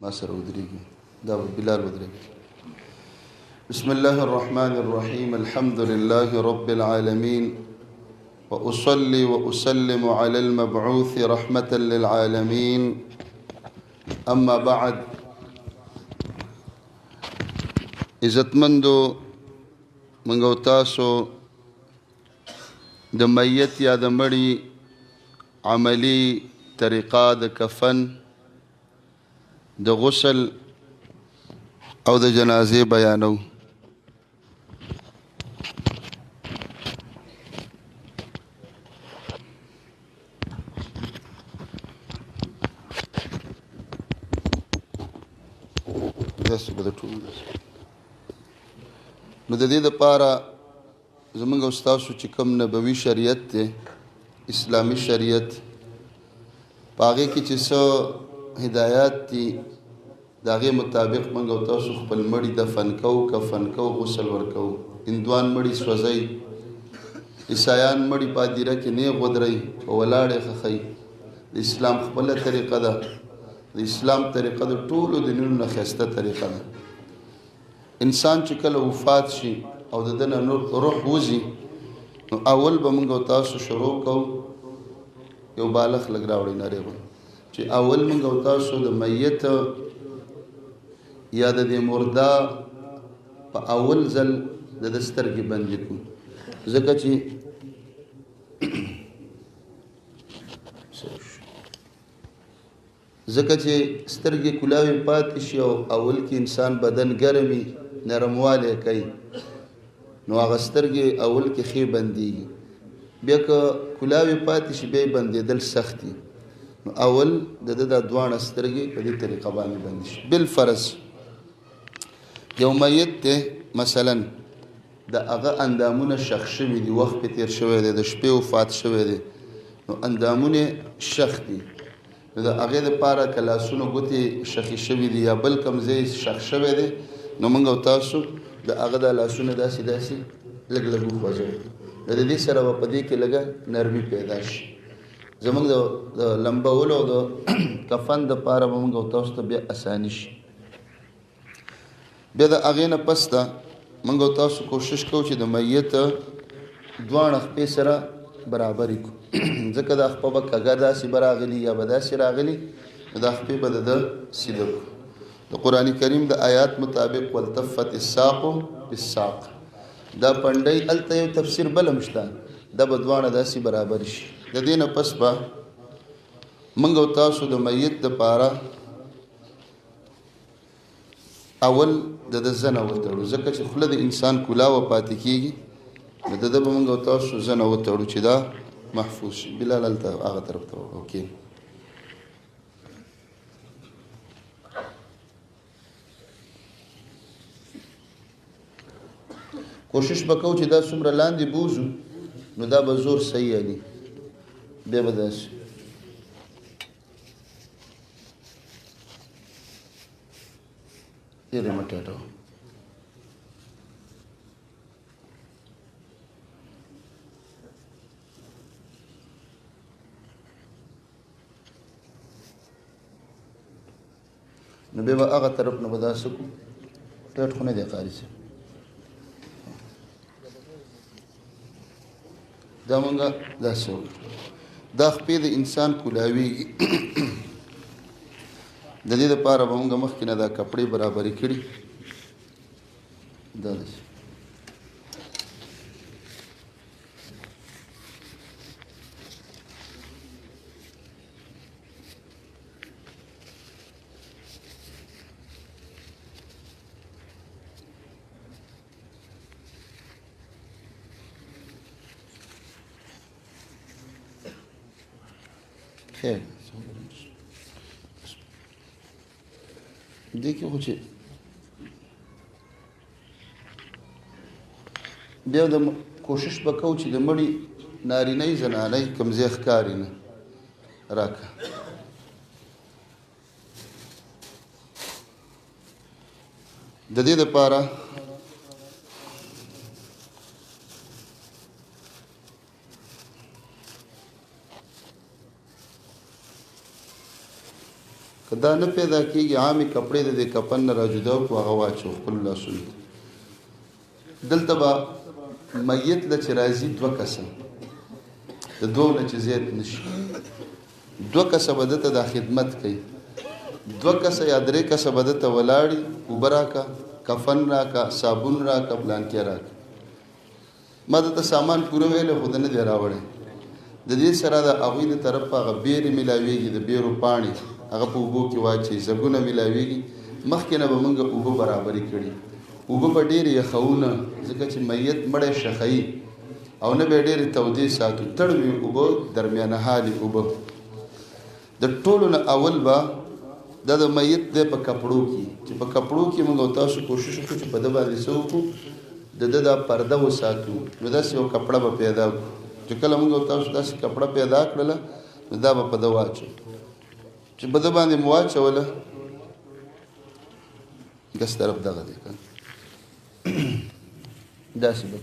ما سره ودرېږي، دا به بلال ودرېږي. بسم الله الرحمن الرحيم، الحمد لله رب العالمين، وأصلي وأسلم على المبعوث رحمة للعالمين، أما بعد. عزتمندو، موږ او تاسو د میت یا د مړي عملی طریقه د کفن، د غسل او د جنازې بیانو. داسې به د ټولو نو د دې دپاره زمونږ او ستاسو چې کوم نبوي شریعت دی، اسلامي شریعت، په هغې کې چې څه هدایات دي، د هغې مطابق موږ او تاسو خپل مړي دفن کوو، کفن کوو، غسل ورکوو. هندوان مړي سوځوي، عیسایان مړي په هدیره کې نیغ ودروي، په ولاړې ښخوي. د اسلام خپله طریقه ده. د اسلام طریقه د ټولو دینونو نه ښایسته طریقه ده. انسان چې کله وفات شي او د ده نه روح وځي، نو اول به موږ او تاسو شروع کوو. یو بالښت لږ راوړئ نری غوندې، چې اول موږ او تاسو د میت یا د دې مرده په اول ځل د ده سترګې بندې کړو، ځکه چې سترګې کلاوې پاتې شي او اول کې انسان بدن ګرمي نرموالی کوي، نو هغه سترګې اول کې ښې بندېږي. بیا که کلاوې پاتې شي، بیا یې بندېدل سخت دي. نو اول د ده دا دواړه سترګې په دې طریقه باندې بندې شي. بالفرض یو میت دی، مثلا د هغه اندامونه شخ شوي دي، وخت پې تېر شوی دی، د شپې وفات شوی دی، نو اندامونه شخ دي. نو د هغې دپاره که لاسونو ګوتې شخې شوي دي یا بل کوم ځای شخ شوی دی، نو موږ او تاسو د هغه دا لاسونه داسې داسې لږ لږ وخوځوو. نو د دې سره به په دې کې لږه نرمي پیدا شي. زموږ د لمبولو او د کفن دپاره به موږ او تاسو ته بیا اساني شي. بیا د هغې نه پس ده موږ او تاسو کوشش کوو چې د میت دواړه خپې سره برابرې کړو، ځکه دا خپه به کږه داسې به راغلي یا به داسې راغلي، نو دا خپې به د ده سیده کړو. د قرآن کریم د آیات مطابق والتفت الساق بالساق، دا پنډۍ هلته یو تفسیر بل هم شته، دا به دواړه داسې برابر شي. د دې نه پس به موږ او تاسو د میت دپاره اول د ده زنه وتړو، ځکه چې خوله د انسان کلاوه پاتې کېږي. نو د ده به موږ او تاسو زنه وتړو چې دا محفوظ شي. بلال هلته هغه طرف ته اوکې. کوشش به کوو چې دا څومره لاندې بوځو، نو دا به زور صحیح علي. بیا به داسې ډېرې مه ټیټوه. نو بیا به هغه طرف نه به داسې کړو. ټیټ خو نه دی قاري صاحب، دا مونږ داسې وکړو. دا خپې د انسان کولاویږي. د دې دپاره به مونږ مخکې نه دا کپړې برابرې کړي. دا داسې خیر دې کې خو چې بیا د کوشش به کوو چې د مړي نارینه زنانه کوم ځای ښکاري نه راکه. د دې دپاره که که دا نه پیدا کېږي، عامې کپړې د دې کفن نه را جدا کړو، هغه واچو خپلو لاسونو ته. دلته به میت له چې راځي دوه کسه، د دوو نه چې زیات نه شي، دوه کسه به ده ته دا خدمت کوي. دوه کسه یا درې کسه به ده ته ولاړي، اوبه راکه، کفن راکه، صابون راکه، پلانکی راکه. ما ده ته سامان پوره ویلی خو ده نه دی راوړی. د دې سره د هغوی د طرفه هغه بیرې میلاویږي، د بیرو پاڼې هغه په اوبو کې واچوي، زګونه میلاویږي. مخکې نه به موږ اوبه برابرې کړي، اوبه به ډېرې یخوو نه، ځکه چې میت مړی شخوي، او نه به یې ډېرې تودې ساتو، تړمې اوبه، درمیانه حالې اوبه. د ټولو نه اول به دا د میت دی په کپړو کې، چې په کپړو کې موږ او تاسو کوشش وکړو چې په ده باندې څه وکړو، د ده دا پرده وساتو. نو داسې یو کپړه به پیدا کړو چې کله موږ او تاسو داسې کپړه پیدا کړله، نو دا به په ده واچو. چې په ده باندې مو واچوله، ګس طرف دغه دی که داسې به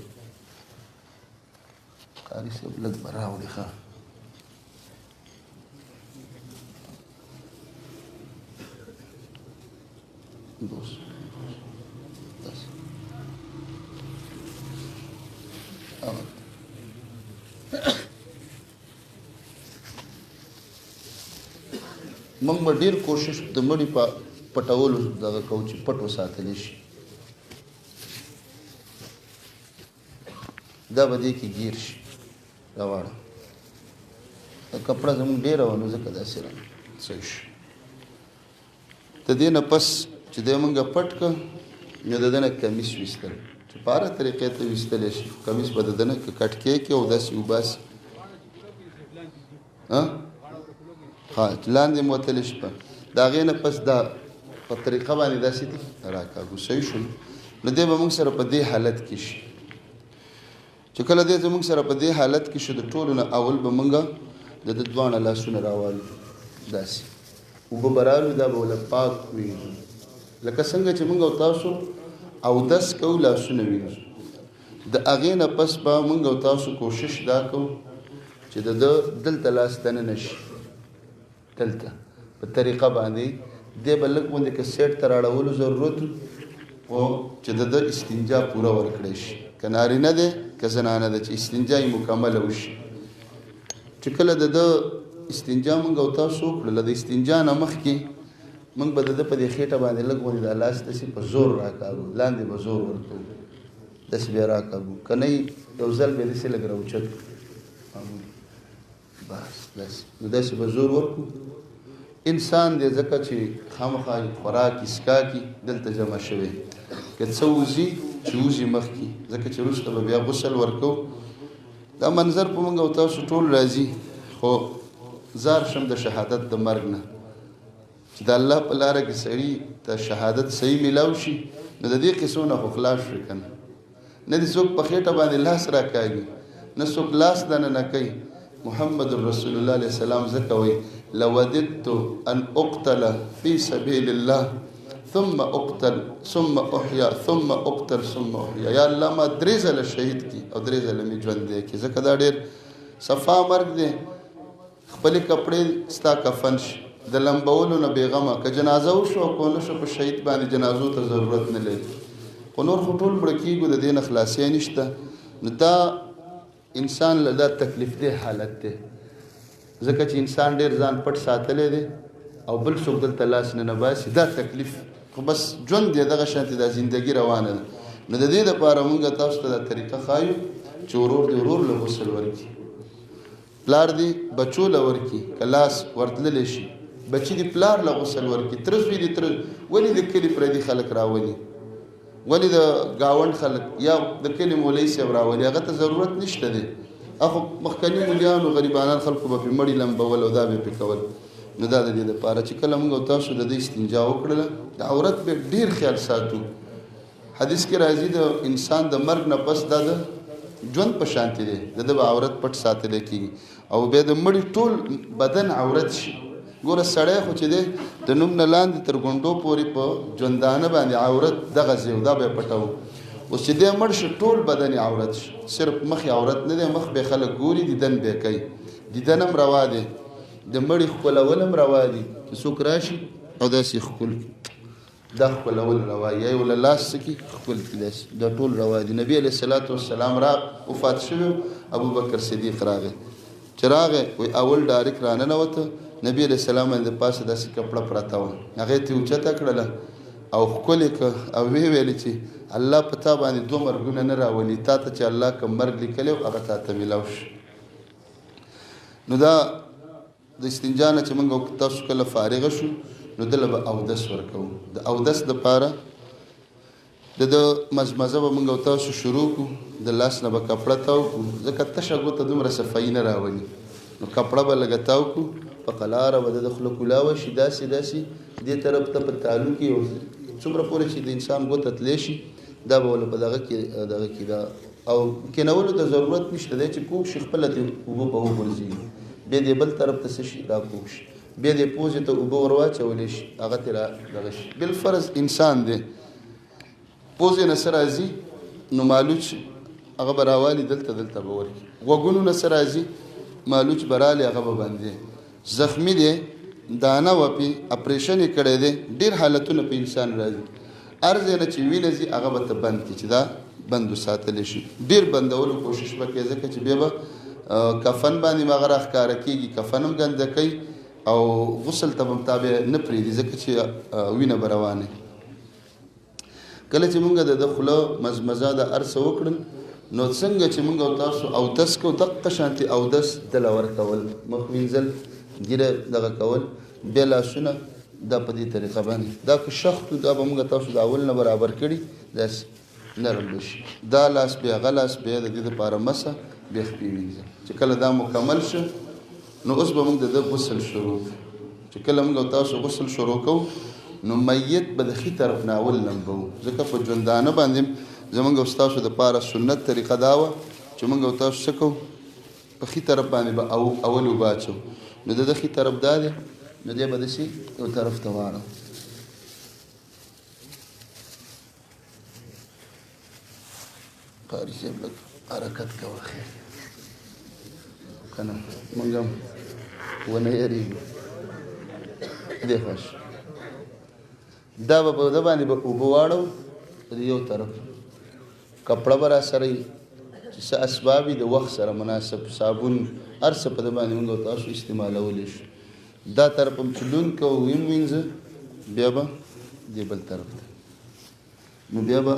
قاري صاحب لږ به راوړي. ښه دوست داسې موږ به ډېر کوشش د مړي په پټولو دغه کوو چې پټ وساتلی شي. دا به دې کې ګیر شي. راواړه دا کپړه زموږ ډېره وه، نو ځکه داسې را صحیح شو. د دې نه پس چې دی موږ پټ کړ، نو د ده نه کمیس ویستل چې په هره طریقې ته ویستلی شي. کمیس به د ده نه که کټ کېږي او داسې وباسي، ها لاندې مو وتلی شي. د هغې نه پس دا په طریقه باندې داسې دي راکاږو. صحیح شو. نو دی به موږ سره په دې حالت کې شي. چې کله دی زموږ سره په دې حالت کې شو، د ټولو نه اول به موږ د ده دواړه لاسونه راوالو، داسې اوبه به رالو، دا به ورله پاک وینځو، لکه څنګه چې موږ او تاسو اودس کوو لاسونه وینځو. د هغې نه پس به موږ او تاسو کوشش دا کوو چې د ده دلته لاس دننه شي، دلته په طریقه باندې دی به لږ غوندې که سیټ ته راړولو ضرورت خو چې د ده استنجا پوره ورکړی شي، که نارینه دی که زنانه ده، چې استنجا یې مکمله وشي. چې کله د ده استنجا موږ او تاسو وکړله، د استنجا نه مخکې موږ به د ده په دې خېټه باندې لږ غوندې دا لاس داسې په زور راکاږو، لاندې به زور ورکوو، داسې به یې راکاږو، که نه یو ځل به یې داسې لږ راوچت کړو، معمولي بس داسې، نو داسې به زور ورکړو. انسان دی ځکه چې خامخا خوراک اسکا کی دلته جمع شوی، که څه وځي چې وځي مخکې، ځکه چې وروسته به بیا غسل ورکوو. دا منظر په موږ او تاسو ټول راځي، خو زار شم د شهادت د مرګ نه، چې د الله په لاره کې سړي ته شهادت صحیح میلاو شي، نو د دې قصو نه خو خلاص شوې که نه. نه دې څوک په خېټه باندې لاس راکاږي، نه څوک لاس دننه کوي. محمد رسول الله علیه السلام ځکه وایي لوددت ان اقتل فی سبیل الله ثم اقتل ثم احیا ثم اقتل ثم احیا. یا الله ما درې ځله شهید کی او درې ځله مې ژوندی کی، ځکه دا ډېر صفا مرګ دی. خپلې کپړې ستا کفن شي، د لمبولو نه بېغمه، که جنازه وشو او که ونه شو په شهید باندې جنازو ته ضرورت نه لري، خو نور خو ټول مړه کېږو، د دې نه خلاصی نشته. نو دا انسان له دا تکلیف دی حالت دی، ځکه چې انسان ډېر ځان پټ ساتلی دی او بل څوک دلته لاس نه نباسي، دا تکلیف خو بس ژوند دی، دغه شانتې دا زندګي روانه ده. نو د دې دپاره موږ تاسو ته دا طریقه ښایو چې ورور دې ورور له غسل ورکړي، پلار دې بچو له ورکړي، که لاس ورتللی شي بچي دې پلار له غسل ورکړي، تره زوی دې تره. ولې د کلي پردي خلک راولي، ولې د ګاونډ خلک یا د کلي مولوي صاحب راولي؟ هغه ته ضرورت نشته دی. اخو مخکني مليانو غریبانان خلکو به پې مړي لمبول او دا به پې کول. نو دا د دې دپاره چې کله موږ او تاسو د دې استنجا وکړله، د عورت به ډېر خیال ساتو. حدیث کې راځي د انسان د مرګ نه پس دا د ژوند په شانتې دی، د ده به عورت پټ ساتلی کېږي او بیا د مړي ټول بدن عورت شي. ګوره سړی خو چې دی د نوم نه لاندې تر ګونډو پورې په ژوندانه باندې عورت دغه ځای دا به یې پټوو. اوس چې دی مړ شي ټول بدن یې عورت شي، صرف مخ یې عورت نه دی، مخ به خلک ګوري، دیدن به کوي، دیدن هم روا دی، د مړي ښکلول هم روا دي چې څوک راشي او داسې ښکل کړي. دا ښکلول روا یا یې له لاس څه کړي ښکل کړي، داسې دا ټول روا دي. نبي علیه الصلاة والسلام را وفات شوی، ابوبکر صدیق راغی، چې راغی وایي اول ډایرک راننوته، نبي علیه السلام باندې د پاسه داسې کپړه پرته وه، هغې ته یې اوچته کړله او ښکلې کړه او ویې ویلې چې الله په تا باندې دوه مرګونه نه راولي، تا ته چې الله کوم مرګ لیکلی و هغه تا ته میلاو شي. نو دا د استنجا نه چې موږ تاسو کله فارغه شو نو دله به اودس ورکوو. د اودس دپاره د ده مزمزه به موږ او تاسو شروع کړو، د لاس نه به کپړه تاو کړو، ځکه تشه ګوته دومره صفایي نه راولي، نو کپړه به لږه تاو کړو، په قلاره به د ده خوله کولاوه شي، داسې داسې دې طرف ته په تالو کې یو څومره پورې چې د انسان ګوته تللی شي دا به ورله په دغه کې دغه کې دا او کېنولو ته ضرورت نشته دی، چې کوږ شي خپله ترې اوبه به وغورځېږي، بیا دې بل طرف ته څه شي را کوږ شي، بیا دې پوزې ته اوبه ور واچولی شي، هغه ترې را دغه شي. بالفرض انسان دی پوزې نه څه راځي نو مالوچ هغه به راوالي دلته دلته به ورکړي، غوږونو نه څه راځي مالوچ به رالي هغه به بندي، زخمي دی دانه وه پې اپریشن یې کړی دی، ډېر حالتونه په انسان راځي، هر ځای نه چې وینه ځي هغه به ته بند کړي چې دا بند وساتلی شي. ډېر بندولو کوشش به کوي، ځکه چې بیا به کفن باندې به هغه راښکاره کېږي، کفن هم ګنده کوي او غسل ته به هم تا بیا نه پرېږدي، ځکه چې وینه به روانه. کله چې مونږ د ده خوله مزمزه د هر څه وکړل نو څنګه چې مونږ او تاسو اودس کوو دقه شانتې اودس دله ورکول، مخ وینځل، ږیره دغه کول، بیا لاسونه دا په دې طریقه باندې، دا که شخت دا به مونږ تاسو د اول نه برابر کړي، داسې نرم به شي، دا لاس بیا هغه لاس بیا د دې دپاره مسه بیا خپې وینځل. چې کله دا مکمل شو نو اوس به مونږ د ده غسل شروع کړو. چې کله مونږ او تاسو غسل شروع کوو نو میت به د ښي طرف نه اول لمبوو، ځکه په ژوندانه باندې زمونږ او ستاسو دپاره سنت طریقه دا وه چې مونږ او تاسو څه کوو، په ښي طرف باندې به اول اوبه اچوو. نو د ده ښي طرف دا دی، نو دی به داسې یو طرف ته واړوو. قاري صاحب لږ حرکت کوه، خیر که نه مونږ هم ونه یریږو. دی خوش دا به په ده باندې به اوبه واړوو، په دې یو طرف کپړه به راسره وي چې څه اسباب وي د وخت سره مناسب، صابون هر څه په ده باندې مونږ او تاسو استعمالولی شو. دا طرف هم چې لوند کوو ویم وینځه، بیا به دې بل طرف ته، نو بیا به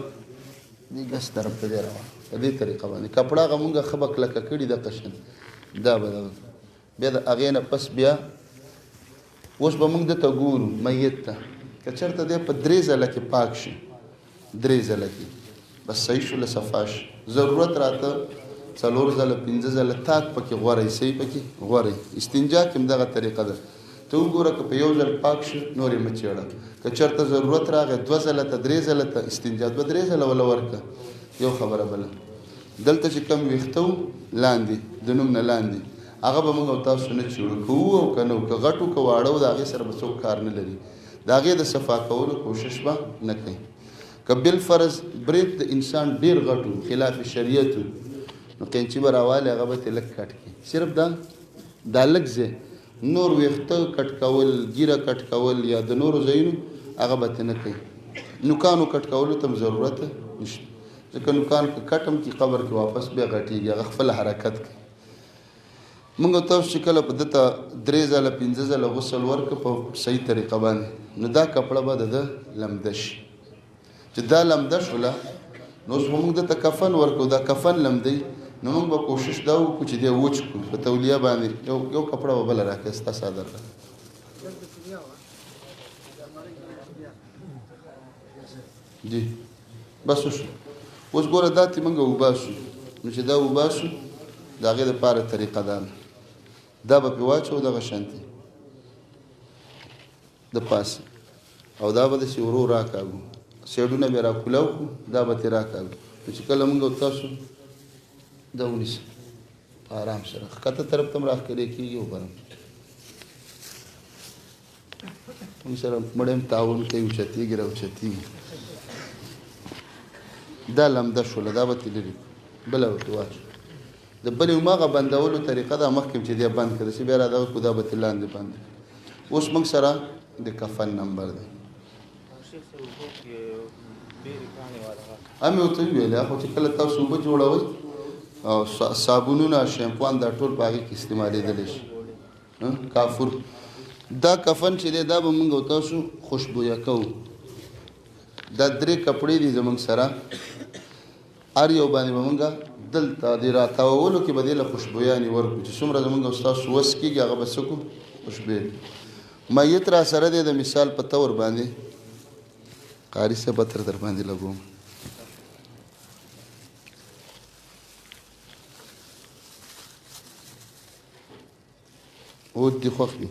دې ګس طرف ته دی روان. په دې طریقه باندې کپړه هغه مونږ ښه به کلکه کړي دقه شان، دا به دغه بیا د هغې نه پس بیا اوس به مونږ ده ته ګورو میت ته، که چېرته دی په درې ځله کې پاک شي، درې ځله کې بس صحیح شو له صفا شي، ضرورت راته څلور ځله پنځه ځله تاک پکې غوره وي، صحیح پکې غوره وي. استنجا کې هم دغه طریقه ده، ته وګوره که په یو ځل پاک شي نور یې مه چېړه، که چېرته ضرورت راغی دوه ځله ته درې ځله ته استنجا دوه درې ځله وله ورکړه. یو خبره بله، دلته چې کوم ویښته وو لاندې د نوم نه لاندې هغه به موږ او تاسو نه چېړو، که وو او که نه وو، که غټ وو که واړه وو، د هغې سره به څوک کار نه لري، د هغې د صفا کولو کوشش به نه کوي. که بالفرض برېت د انسان ډېر غټ وو خلاف شریعت وو نو قینچي به راوالي هغه به ترې لږ کټ کړي، صرف دا دا لږ ځای، نور ویښته کټ کول، ږیره کټ کول یا د نورو ځایونو هغه به ترې نه کوي. نوکانو کټ کولو ته هم ضرورت نشته، ځکه نوکان که کټ هم کړي قبر کې واپس بیا غټېږي، هغه خپل حرکت کوي. موږ تاسو چې کله په ده ته درې ځله پنځه ځله غسل ورکړه په صحیح طریقه باندې نو دا کپړه به د ده لمده شي. چې دا لمده شوله نو اوس به موږ ده ته کفن ورکړو، دا کفن لمدوي، نو موږ به کوشش دا وکړو چې دی وچ کړو په تولیه باندې. یو یو کپړه به بله راکړې، ستا څادر راکړه. جی بس وشو. اوس ګوره دا ترې موږ وباسو، نو چې دا وباسو د هغې دپاره طریقه دا ده، دا به پرې واچوو دغه شانتې د پاسه، او دا به داسې ورو راکاږو، سیډونه به راکولاو کړو، دا به ترې راکاږو. نو چې کله موږ او تاسو دا ونیسو په آرام سره ښکته طرف ته هم راښکلی کېږي او برم موږ سره مړی هم تعاون کوي، اوچتېږي راوچتېږي. دا لمده شوله، دا به ترې لرې کړو، بله به پرې واچوو. د بلې هماغه بندولو طریقه ده مخکې چې دی بند کړه، داسې بیا را دغه کړو، دا به ترې لاندې بند کړو. اوس موږ سره د کفن نمبر دی. امې ورته وویل، خو چې کله تاسو اوبه جوړوئ او صابونونه، شیمپوان، دا ټول په هغې کې استعمالېدلی شي. کافور دا کفن چې دی دا به موږ او تاسو خوشبویه کوو. دا درې کپړې دي زموږ سره، هر یو باندې به موږ دلته د راتاوولو کې به دې له خوشبویانې ورکړو چې څومره زموږ او ستاسو وس کېږي هغه به څه کړو، خوشبویه. میت را سره دی د مثال په طور باندې، قاري صاحب عطر در باندې لګوم. عود دې خوښ وي،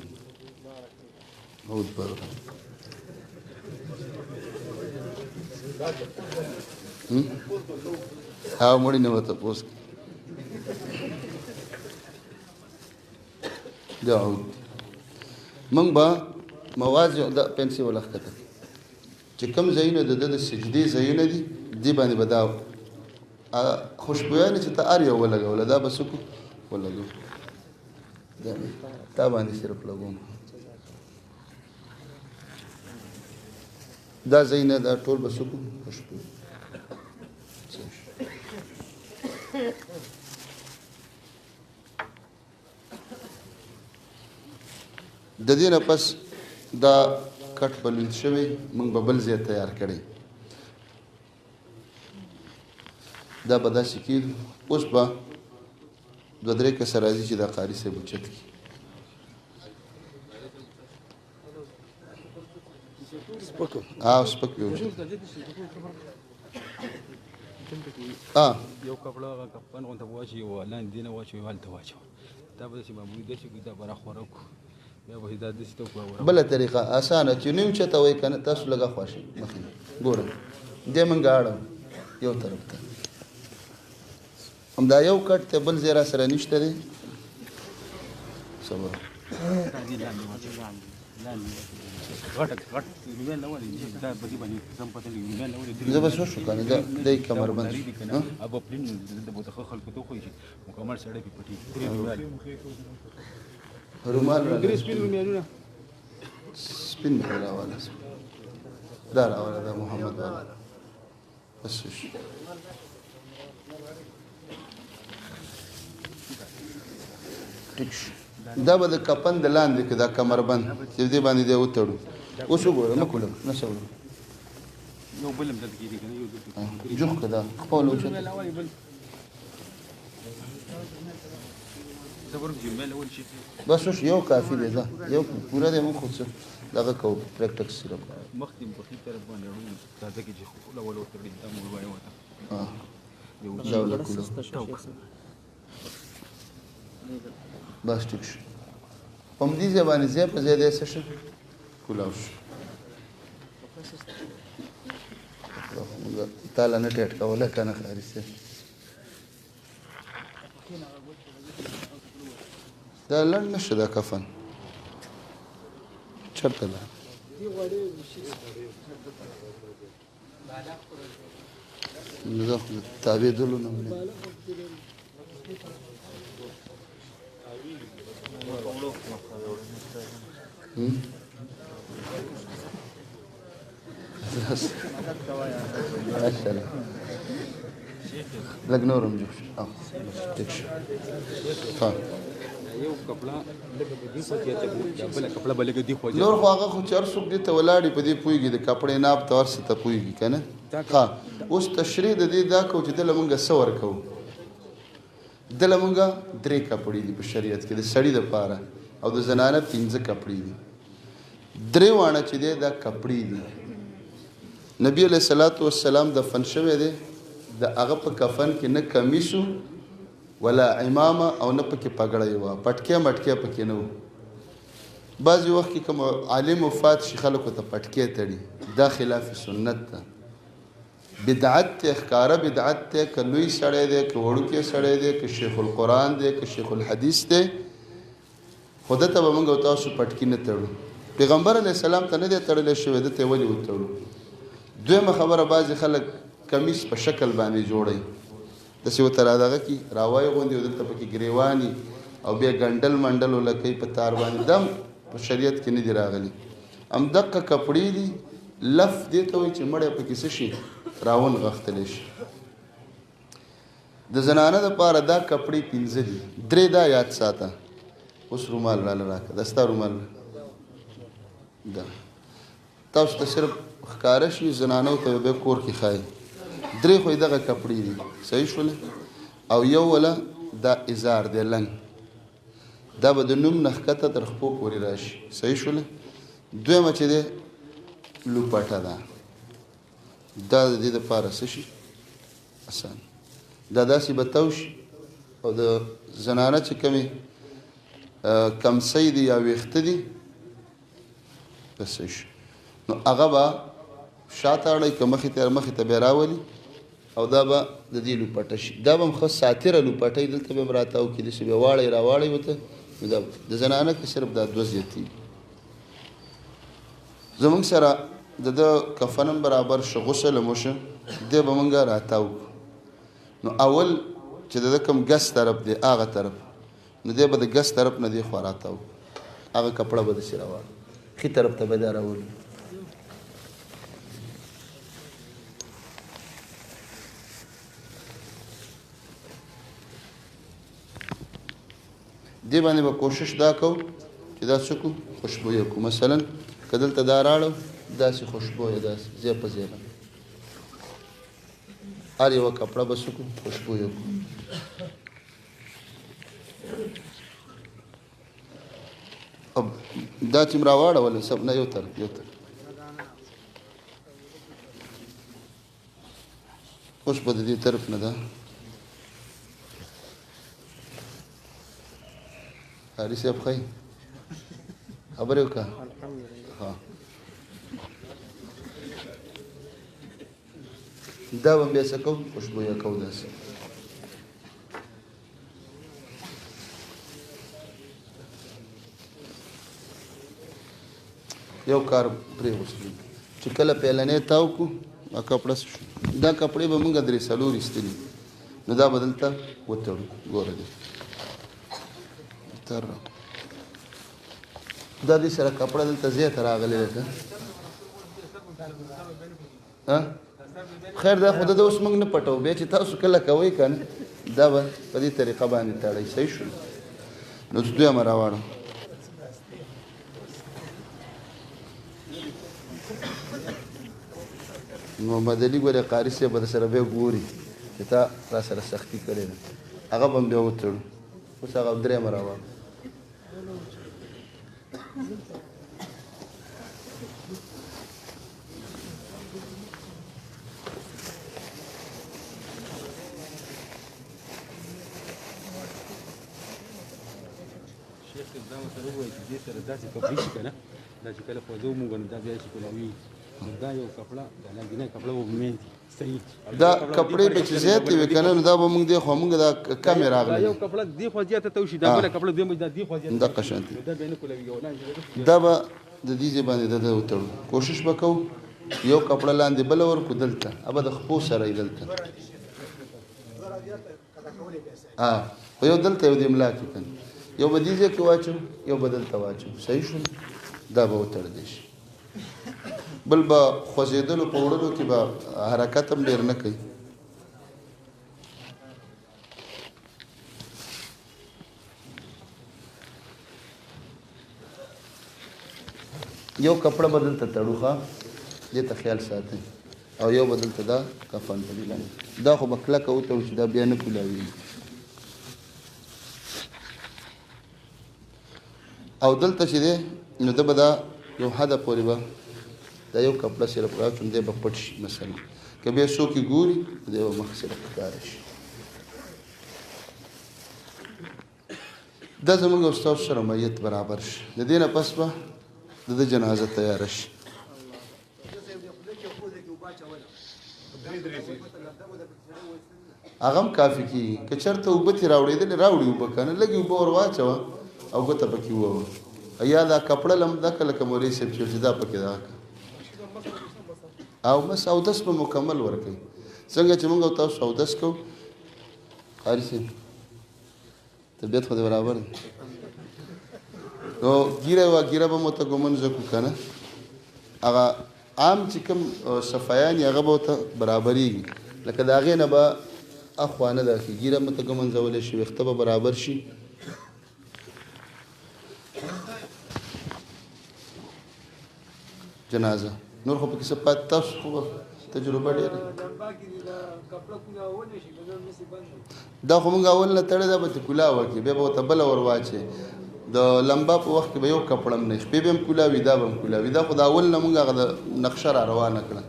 عود بارک. ها مړی نه به تپوس کوي. دا عود موږ به مواضع دا پنسي ولا ښکته چې کوم ځایونه د ده د سجدې ځایونه دي، دې باندې به دا خوشبویانې چې ته هر یو ولګوله، دا به څه کړو، ولګوو. دا تا باندې صرف لګوم. دا ځایونه دا ټول به څه کړو، خوشبو. د دې نه پس دا کټ به لوند شوی، موږ به بل ځای تیار کړی، دا به داسې کېږي. اوس به دوه درې کسه راځي چې دا قاري صاحب اوچت کړي. سپک به اوچت. یو کپړه هغه کفن غونته واچوي، یو لاندې دې نه واچوي، یو هلته واچوي. دا به داسې معمولي داسې کړو، دا به راخوره کړو، بیا به دا داسې ته وکړو. بله طریقه اسانه چې نه اوچته وایي که نه، تاسو لږه خوا شئ مخې ګوره، دې موږ اړوو یو طرف ته، همدا یو کټ دی، بل ځای را سره نشته دی. صبر. زه به څه شو که نه، دا دی کمربند شو. رومال سپین مې راواله، دا راواله، دا محمد والا. بس شو. ټیک شو. دا به د کفن د لاندې کې دا کمربند چې دې باندې دی وتړو. اوس وګوره، مه کوله، نه څه وګوره. یو بل هم دلته کېږي که نه، یو دلته. جوخ که دا خپل اوچت. بس اوس یو کافي دی، ځه یو پوره دی. موږ خو څه دغه کوو، پریکټکس صرف مخکې په ښي طرف باندې اړو، تازه کې چې خوله وله وتړي، دا مو وایي ورته. دا وله کوله. بس ټیک شو. په همدې ځای باندې ځای په ځای دی څه شو، کولاو شو. تا له نه ټیټ کوله که نه قاري صاحب؟ دا لنډ نه شو دا کفن چېرته ده؟ زه خو تاوېدلو نه مړ. ماشاءالله لږ نور هم جوړ شو. بس ټیک شو. ښه یو کپړه لږه به دې خوا زیاته کړو، دا بله کپړه به لږه دې خوا زیاته. نور خو هغه خو چې هر څوک دې ته ولاړ په دې پوهېږي، د کپړې ناپ ته هر څه ته پوهېږي که نه. ښه اوس تشریح د دې دا کوو چې دله مونږ څه ورکوو. دله مونږ درې کپړې دي په شریعت کې د سړي دپاره، او د زنانه 5 کپړې دي. درې واڼه چې دی دا کپړې دي. نبی علیه الصلاة والسلام دفن شوی دی، د هغه په کفن کې نه کمیس و ولا عمامه او نه پکې پګړۍ وه، پټکی مټکی پکې نه و. بعضې وخت کې کوم عالم وفات شي خلکو ته پټکی تړي، دا خلاف سنت ده، بدعت دی، ښکاره بدعت دی. که لوی سړی دی، که وړوکی سړی دی، که شیخ القرآن دی، که شیخ الحدیث دی، خو ده ته به موږ او تاسو پټکی نه تړو. پیغمبر علیه السلام ته نه دی تړلی شوی، ده ته یې ولې وتړو؟ دویمه خبره، بعضې خلک کمیس په شکل باندې جوړوي، داسې ورته را دغه کړي، راوایي غوندې، او دلته پکې ګریواني او بیا ګنډل منډل ولکوي په تار باندې، دا هم په شریعت کې نه دي راغلي. همدقه کپړې دي. لف دې ته وایي چې مړی پکې څه شي راونغښتلی شي. د زنانه دپاره دا کپړې 5 دي، 3 دا یاد ساته. اوس رومال راله راکړه، دا ستا رومال ده، تاسو ته صرف ښکاره شي، زنانو ته به کور کې ښایي. 3 خو یې دغه کپړې دي، صحیح شولې؟ او یو وله دا ازار دی لنګ، دا به د نوم نه ښکته تر خپو پورې راشي، صحیح شولې؟ دویمه چې دی لوپټه ده، دا د دې دپاره څه شي اسان، دا داسې به تاو شي. او د زنانه چې کومې کمسۍ دي یا ویښته دي بس شي، نو هغه به شاته اړوي، که مخې ته مخې ته به یې راولي، او دا به د دې لوپټه شي. دا به هم ښه ساتره لوپټه وي، دلته به هم راتاو کړي، داسې به یې واړوي راواړوي ورته. نو دا د زنانه کې صرف دا 2 زیاتېږي. زمونږ سره د ده کفن هم برابر شو، غسل هم وشو، دی به مونږ راتاو کړو. نو اول چې د ده کوم ګس طرف دی هغه طرف، نو دی به د ګس طرف نه دې خوا راتاو کړو، هغه کپړه به داسې راواړو، ښي طرف ته به دا راولو. دې باندې به کوشش دا کوو چې دا څه کړو، خوشبویه کړو. مثلا که دلته دا راړو داسې خوشبویه، داسې ځای په ځای باندې هر یوه کپړه به څه کړو، خوشبویه کړو. او دا چې م راواړول سب نه، یو طرف یو طرف. اوس به د دې طرف نه ده قاري صاحب ښه یې؟ خبرې وکړه. ها دا به بیا څه کوو، خوشبویه کوو داسې. یو کار پرې غوستل چې کله پیلنې تاو کړو، دا کپړه څه شو، دا کپړې به مونږ 3 4 ایستلي، نو دا به دلته وتړو. ګوره دې تر دا دې سره کپړه دلته زیاته راغلې ده که؟ خیر دا خو د اوس موږ نه پټوو، بیا چې تاسو کله کوئ که نه، دا به په دې طریقه باندې تړئ، صحیح شو؟ نو دویمه راواړو. محمد علي ګورې قاري صاحب به در سره بیا ګوري چې تا را سره سختي کړې ده، هغه به هم بیا وتړو. اوس هغه درېیمه راواړو. شیخ صاحب دا ورسره ووایي چې دې سره داسې کپړې شي که نه، دا چې کله خوځو مونږ نو دا بیا چې کولاوي، نو دا یو کپړه دا لاندینی کپړه به مینځي صحیح. دا کپړې به چې زیاتې وي که نه، نو دا به مونږ دې خوا مونږ دا کمې راغلې. دا یو کپړه دې خوا زیاته تاو شي، دا بله کپړه دویم دا دې خوا زیاته دقه شان دي. دا بیا نه کولاوي، یو لاندې دا به د دې ځای باندې د ده وتړو. کوشش به کوو یو کپړه لاندې بله ورکړو دلته، هغه به د خپو سره وي دلته. خو یو دلته یو دې ملا کې که نه، یو به دې ځای کې واچو، یو به دلته واچو، صحیح شو؟ دا به وتړلی شي. بل به خوځېدلو په وړلو کې به حرکت هم ډېر نه کوي. یو کپړه به دلته تړو، ښه دې ته خیال ساتئ، او یو به دلته دا کفن په دې باندې، دا خو به کلکه وتړو چې دا بیا نه کولاویږي. او دلته چې دی نو ده به دا یو حده پورې به دا یو کپړه صرف راچوم، دی به پټ شي. مثلا که بیا څوک یې ګوري دی به مخ صرف ښکاره شي. دا زمونږ او ستاسو سره میت برابر شي، د دې نه پس به د ده جنازه تیاره شي. هغه هم کافي کېږي. که چېرته اوبه ترې راوړېدلې، راوړي اوبه که نه، لږې اوبه ور واچوه او ګوته پکې ووهه. یا دا کپړه لم دا که لکه مولوي صاحب چې دا پکې دا که او بس اودس به مکمل ورکوي. څنګه چې موږ او تاسو اودس کوو. قاري صاحب طبیعت خو دې برابر دی، نو ږیره وه، ږیره به مو ته ګومنځه کړو که نه، هغه عام چې کوم صفایان یې هغه به ورته برابرېږي، لکه د هغې نه به اخوا نه ده کښې ږیره به ته ږمنځولی شي، ویښته به برابر شي. جنازه نور خو پکې څه پاتې، تاسو خو تجربه ډېره. دا خو مونږ اول نه تړې، دا به ترې کلا وکړي، بیا به ورته بله ور واچوې. د لمبا په وخت کې به یو کپړه هم نه وي، شپې به هم کلا وي، دا به هم کلا وي. دا خو د اول نه مونږ هغه د نقشه را روانه کړه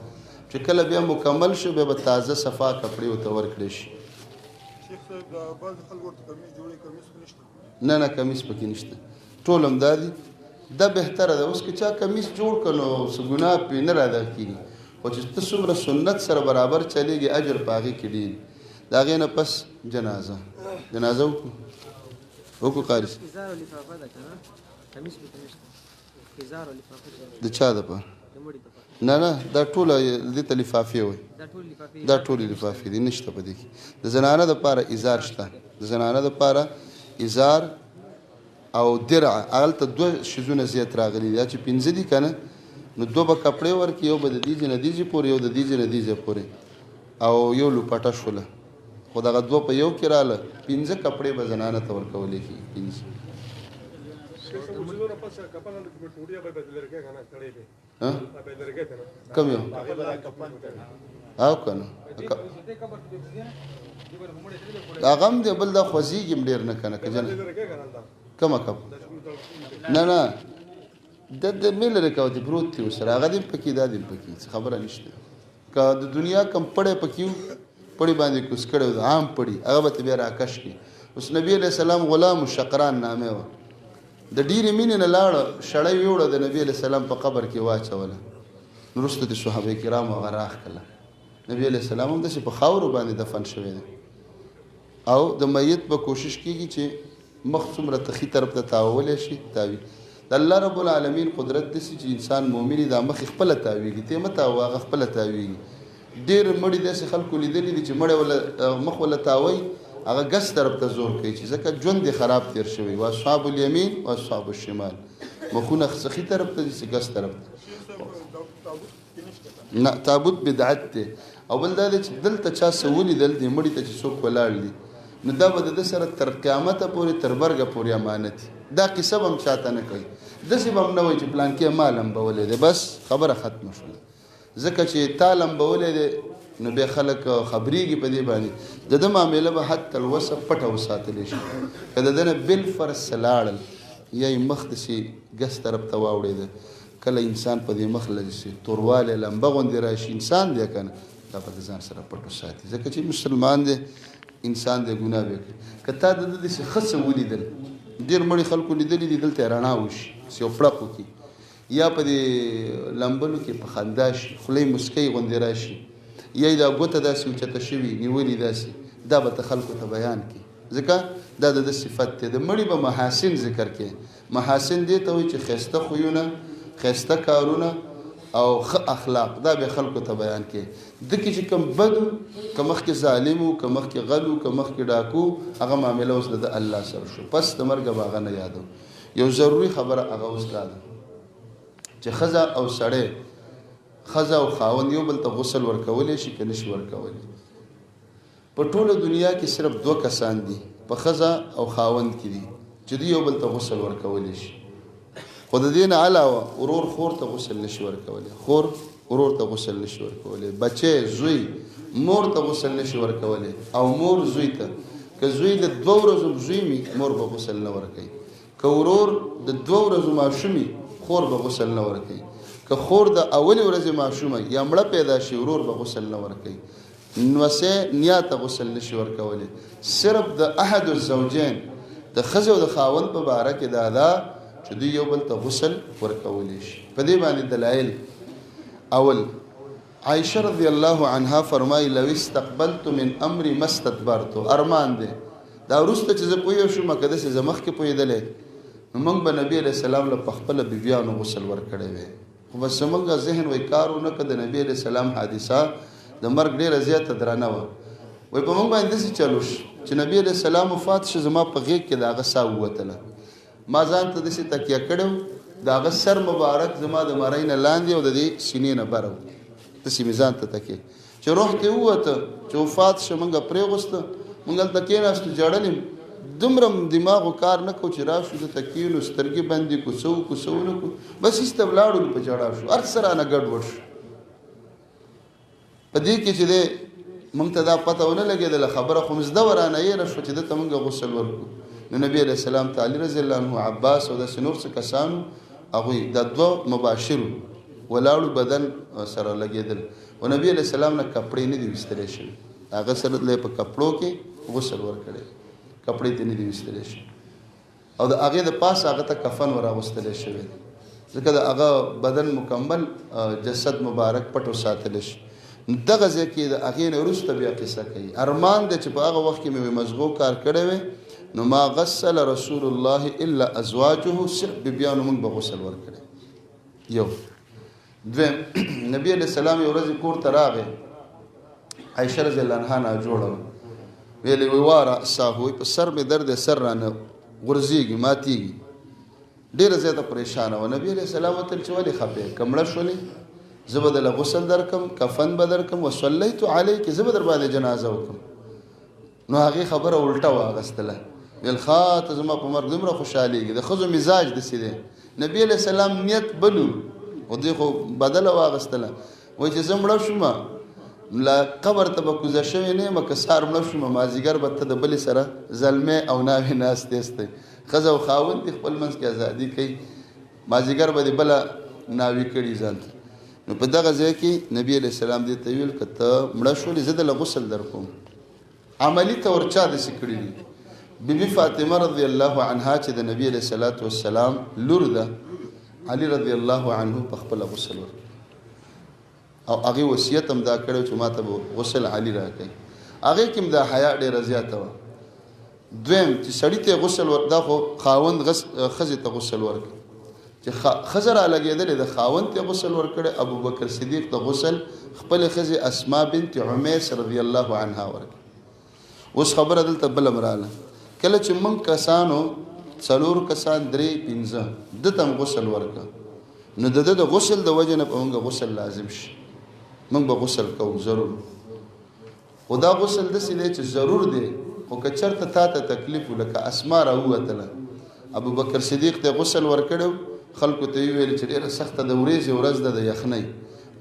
چې کله بیا مکمل شو بیا به تازه صفا کپړې ورته ورکړی شي. شیخ صاحب، دا بعضې خلک ورته کمیس جوړوي، کمیس خو نشته؟ نه نه، کمیس پکې نشته، ټول همدا دي. دا بهتره ده. اوس که چا کمیس جوړ کړ نو څه ګناه پرې نه را ادا کېږي، خو چې ته څومره سنت سره برابر چلېږي اجر په هغې کې ډېر. د هغې نه پس جنازه، جنازه وکړو وکړو قاري صاحب. د چا دپاره؟ نه نه، دا ټوله دې ته لفافې وایي، دا ټولې لفافې دي، نشته په دې کې. د زنانه دپاره ازار شته، د زنانه دپاره ازار او درع، هلته دوه شیزونه زیات راغلي دي، چې پنځه دي که نه، نو دوه به کپړې ورکړي، یو به د دې ځای نه دې ځای پورې، یو د دې ځای نه دې ځای پورې، او یو لوپټه شوله. خو دغه دوه په یو کې راله، پنځه کپړې به زنانه ته ورکولې کېږي، پنځه. کوم یو؟ او که نه هغه هم دی، بل دا خوځېږي هم ډېر نه که نه، که جنه کومه کپ؟ نه نه، د د مې لرې کوه، دی پروت دی ورسره، هغه دې پکې، دا دې پکې، څه خبره نشته. که د دنیا کم پړی پکې و، پړی باندې کوز کړی و، عام پړی، هغه به ته بیا راکش کړي. اوس نبی علیه السلام غلام شقران نامه وه، د ډېرې مینې نه لاړه، شړۍ ویوړه، د نبی علیه السلام په قبر کې واچوله. وروسته د صحابه کرامو هغه راښکله. نبی علیه السلام هم داسې په خاورو باندې دفن شوی دی. او د میت به کوشش کیږي چې مخ څومره تخي طرف ته تاوولی شي تاوي. د الله رب العالمین قدرت داسې چې انسان مؤمن دا مخ خپله تاویږي، ته مه تاوه، هغه خپله تاویږي. ډېر مړي داسې خلکو لیدلي دي چې مړی وله مخ وله تاوی، هغه ګس طرف ته زور کوي چې ځکه ژوند یې خراب تېر شوی. واصحاب الیمین واصحاب الشمال، مخونه څه ښي طرف ته دي څه ګس طرف ته. نه، تابوت بدعت دی. او بل دا دی چې دلته چا څه ولیدل دي مړي ته چې څوک ولاړ دي، نو دا به د ده سره تر قیامته پورې تر مرګه پورې امانت وي. دا قصه به هم چاته نه کوي، داسې به هم نه وایي چې پلانکی ما لمبولی دی، بس خبره ختمه شوله. ځکه چې تا لمبولی دی نو بیا خلک خبرېږي په دې باندې. د ده معامله به حتی الوسه پټه وساتلی شي. که د ده نه بالفرض څه لاړل یا یې مخ داسې ګس طرف ته واوړېده، کله انسان په دې مخ له داسې توروالی لمبه غوندې راشي، انسان دی که نه، دا به د ځان سره پټ وساتي، ځکه چې مسلمان دی، انسان دی، ګناه به کوي. که تا د ده داسې ښه څه ولیدل، ډېر مړي خلکو لیدلي دي، دلته یې رڼا وشي، داسې یو پړق وکړي، یا په دې لمبلو کې په خندا شي، خوله یې موسکۍ غوندې راشي، یا یې دا ګوته داسې اوچته شوي نیولي داسې، دا به ته خلکو ته بیان کړي، ځکه دا د ده صفت دی. د مړي به محاسن ذکر کړي. محاسن دې ته وایي چې ښایسته خویونه، ښایسته کارونه او ښه اخلاق، دا به خلکو ته بیان کړي. ده کې چې کوم بد و، که مخکې ظالم و، که مخکې غل و، که مخکې ډاکو، هغه معامله اوس د ده الله سره شو، پس د مرګه به هغه نه یادو. یو ضروري خبره هغه اوس دا ده چې ښځه او سړی، ښځه او خاوند یو بل ته غسل ورکولی شي که نشي ورکولی؟ په ټوله دنیا کې صرف دوه کسان دي، په ښځه او خاوند کې دي، چې دوی یو بل ته غسل ورکولی شي. خو د دې نه علاوه ورور خور ته غسل نشي ورکولی، خور ورور ته غسل نشي ورکولی، بچی زوی مور ته غسل نشي ورکولی، او مور زوی ته. که زوی د دوه ورځو زوی مي، مور به غسل نه ورکوي. که ورور د دوه ورځو ماشومي، خور به غسل نه ورکوي. که خور د اولې ورځې ماشومه یا مړه پیدا شي، ورور به غسل نه ورکوي. نوسې نیا ته غسل نشي ورکولی. صرف د احد الزوجین، د ښځې او د خاوند په باره کې دا ده چې دوی یو بل ته غسل ورکولی شي. په دې باندې دلایل، اول عائشه رضی الله عنها فرمایي لو استقبلت من امري ما استدبرت. ارمان دی دا وروسته چې زه پوه شوم، که داسې زه مخکې پوهېدلی نو موږ به نبي علیه السلام له په خپله بیبیانو غسل ورکړی وی. خو بس زموږ ذهن وایي کار ونه کړه. د نبي علیه السلام حادثه د مرګ ډېره زیاته درنه وه. وایي په موږ باندې داسې چلو شو چې نبي علیه السلام وفات شو، زما په غېږ کې د هغه ساه ووتله. ما ځان ته داسې تکیه کړی د هغه سر مبارک زما د مرۍ نه لاندې او د دې سینې نه بره و، داسې مې ځان ته تکیه چې روح ترې ووته، چې وفات شو، موږ پرېغوسته، موږ هلته کېناستو، ژړل یې. دومره دماغو کار نه کو چې راشو دلته کښېنو، سترګې بندې کړو، څه وکړو څه ونه کړو، بس ایسته ولاړو، په ژړا شو، هر څه رانه ګډوډ شو. په دې کې چې دی موږ ته دا پته ونه لګېدله، خبره خو زده وه رانه هېره شوه چې ده ته موږ غسل ورکړو. نو نبي علیه السلام ته علي رضی الله عنه، عباس او داسې نور څه کسانو، هغوی دا دوه مباشرو ولاړو، بدن سره لګېدل، او نبي علیه السلام نه کپړې نه دي ویستلی شوې، هغه سره له په کپړو کې غسل ورکړی، کپړې ته نه دي ویستلی شوې، او د هغې د پاسه هغه ته کفن وراغوستلی شوی دی، ځکه د هغه بدن مکمل جسد مبارک پټ وساتلی شي. دغه ځای کې د هغې نه وروسته بیا قصه کوي. ارمان دی چې په هغه وخت کې مې مزغو کار کړی وی، نو ما غسل رسول الله الا ازواجه، صرف بیبیانو موږ به غسل ورکړی. یو دویم، نبی علیه السلام یو ورځ کور ته راغی، عایشه رضی الله عنها ناجوړه وه، ویلې وی وا رأساه، وی په سر مې درد دی، سر رانه غورځېږي، ماتېږي، ډېره زیاته پریشانه وه. نبی علیه السلام ورته ویل چې ولې خفه یې، که مړه شولې زه به دله غسل درکم، کفن به درکم، وصلیت علیک، زه به در باندې جنازه وکړم. نو هغې خبره الټه واغستله، ویل ښه ته زما په مرګ دومره خوشحالېږي، د ښځو مزاج داسې دی. نبی علیه السلام نیت بلو، خو دوی خو بدله واغستله، وایي چې زه مړه شوم لا قبر ته به کوزه شوې نه یم، که سهار مړه شوم مازدیګر به ته د بلې سره زلمی او ناوې ناست یاستئ، ښځه او خاوند دې خپل منځ کې ازادي کوي، مازدیګر به دې بله ناوې کړي ځان ته. نو په دغه ځای کې نبی علیه السلام دې ته ویل که ته مړه شولې زه دله غسل درکوم. عملي طور چا داسې کړي دي؟ بیبي فاطمه رضی الله عنها چې د نبی علیه الصلاة والسلام لور ده، علي رضی الله عنه په خپله غسل ورکړ، او هغې وصیت هم دا کړی چې ما ته به غسل علي راکوي. هغې کې هم دا حیا ډېره زیاته وه. دویم چې سړي ته غسل ور، دا خو خاوند ښځې ته غسل ورکړ، چې ښځه را لګېدلې ده خاوند ته غسل ورکړی، ابوبکر صدیق ته غسل خپلې ښځې اسما بنت عمیس رضی الله عنها ورکړ. اوس خبره دلته بله هم راغله، کله چې موږ کسانو څلور کسان درې پنځه ده ته هم غسل ورکړ، نو د ده د غسل د وجې نه په موږ غسل لازم شي، موږ به غسل کوو ضرور. خو دا غسل داسې دی چې ضرور دی، خو که چېرته تا ته تکلیف و، لکه اسما راووتله، ابوبکر صدیق ته غسل ورکړی، خلکو ته یې وویل چې ډېره سخته د ورېځې ورځ ده د یخنۍ،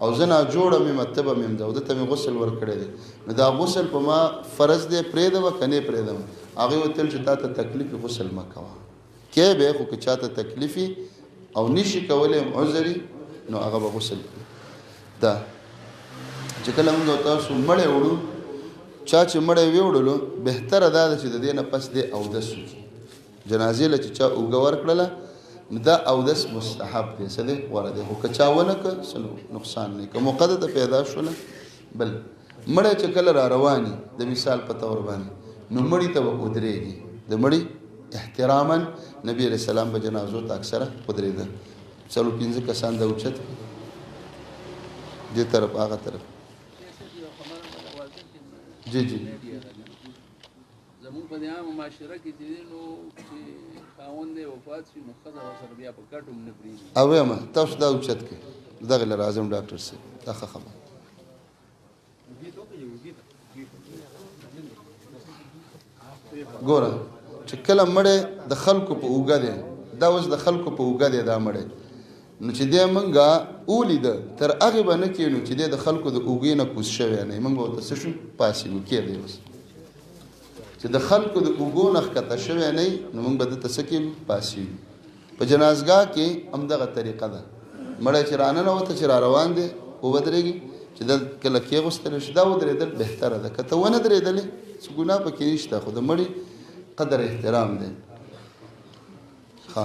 او زه ناجوړه مې یم، تبه مې هم ده، او ده ته مې غسل ورکړی دی، نو دا غسل په ما فرض دی، پرېږدم که نه پرېږدم؟ هغې وتل چې تا ته تکلیف وي غسل مه کوه، کې به، خو که چا ته تکلیف وي او نشي کولی هم عذر وي، نو هغه به غسل کوي. دا چې کله موږ تاسو مړی وړو، چا چې مړی ویوړلو، بهتره دا ده چې د دې نه پس دی اودس وکړي. جنازې له چې چا اوږه ورکړله، نو دا اودس مستحب دی، څه دی غوره دی، خو که چا ونه کړ څه نقصان نه، که موقع درته پیدا شوله. بل مړی چې کله را رواني د مثال په طور باندې، نو مړي ته به ودرېږي، د مړي احتراما نبی علیه السلام به جنازو ته اکثره ودرېده، څلور پنځه کسان دا اوچت کړي دې طرف هغه طرف. جی جی زموږ په دې عامه معاشره کې چې دی نو چې خاوند دی وفات شي نو ښځه ورسره بیا په کټ هم نه پرېږدي. او وایم تاسو دا اوچت کړئ، دغه له راځم ډاکټر صاحب، دا ښه خبره. ګوره چې کله مړی د خلکو په اوږه دی، دا اوس د خلکو په اوږه دی دا مړی، نو چې دی مونږه ولیده تر هغې به نه کښېنو چې دی د خلکو د اوږې نه کوز شوی نه، مونږ به ورته څه شو پاڅېږو، کښېږدئ. اوس چې د خلکو د اوږو نه ښکته شوی نه، نو مونږ به ده ته څه کېږو پاڅېږو. په جنازګاه کې هم دغه طریقه ده، مړی چې راننوته چې را روان دی وودرېږي، چې دا کله کېغوستل شي دا ودرېدل بهتره ده، که ته ونه درېدلې څه ګناه پکې نشته، خو د مړي قدر احترام دی. ښه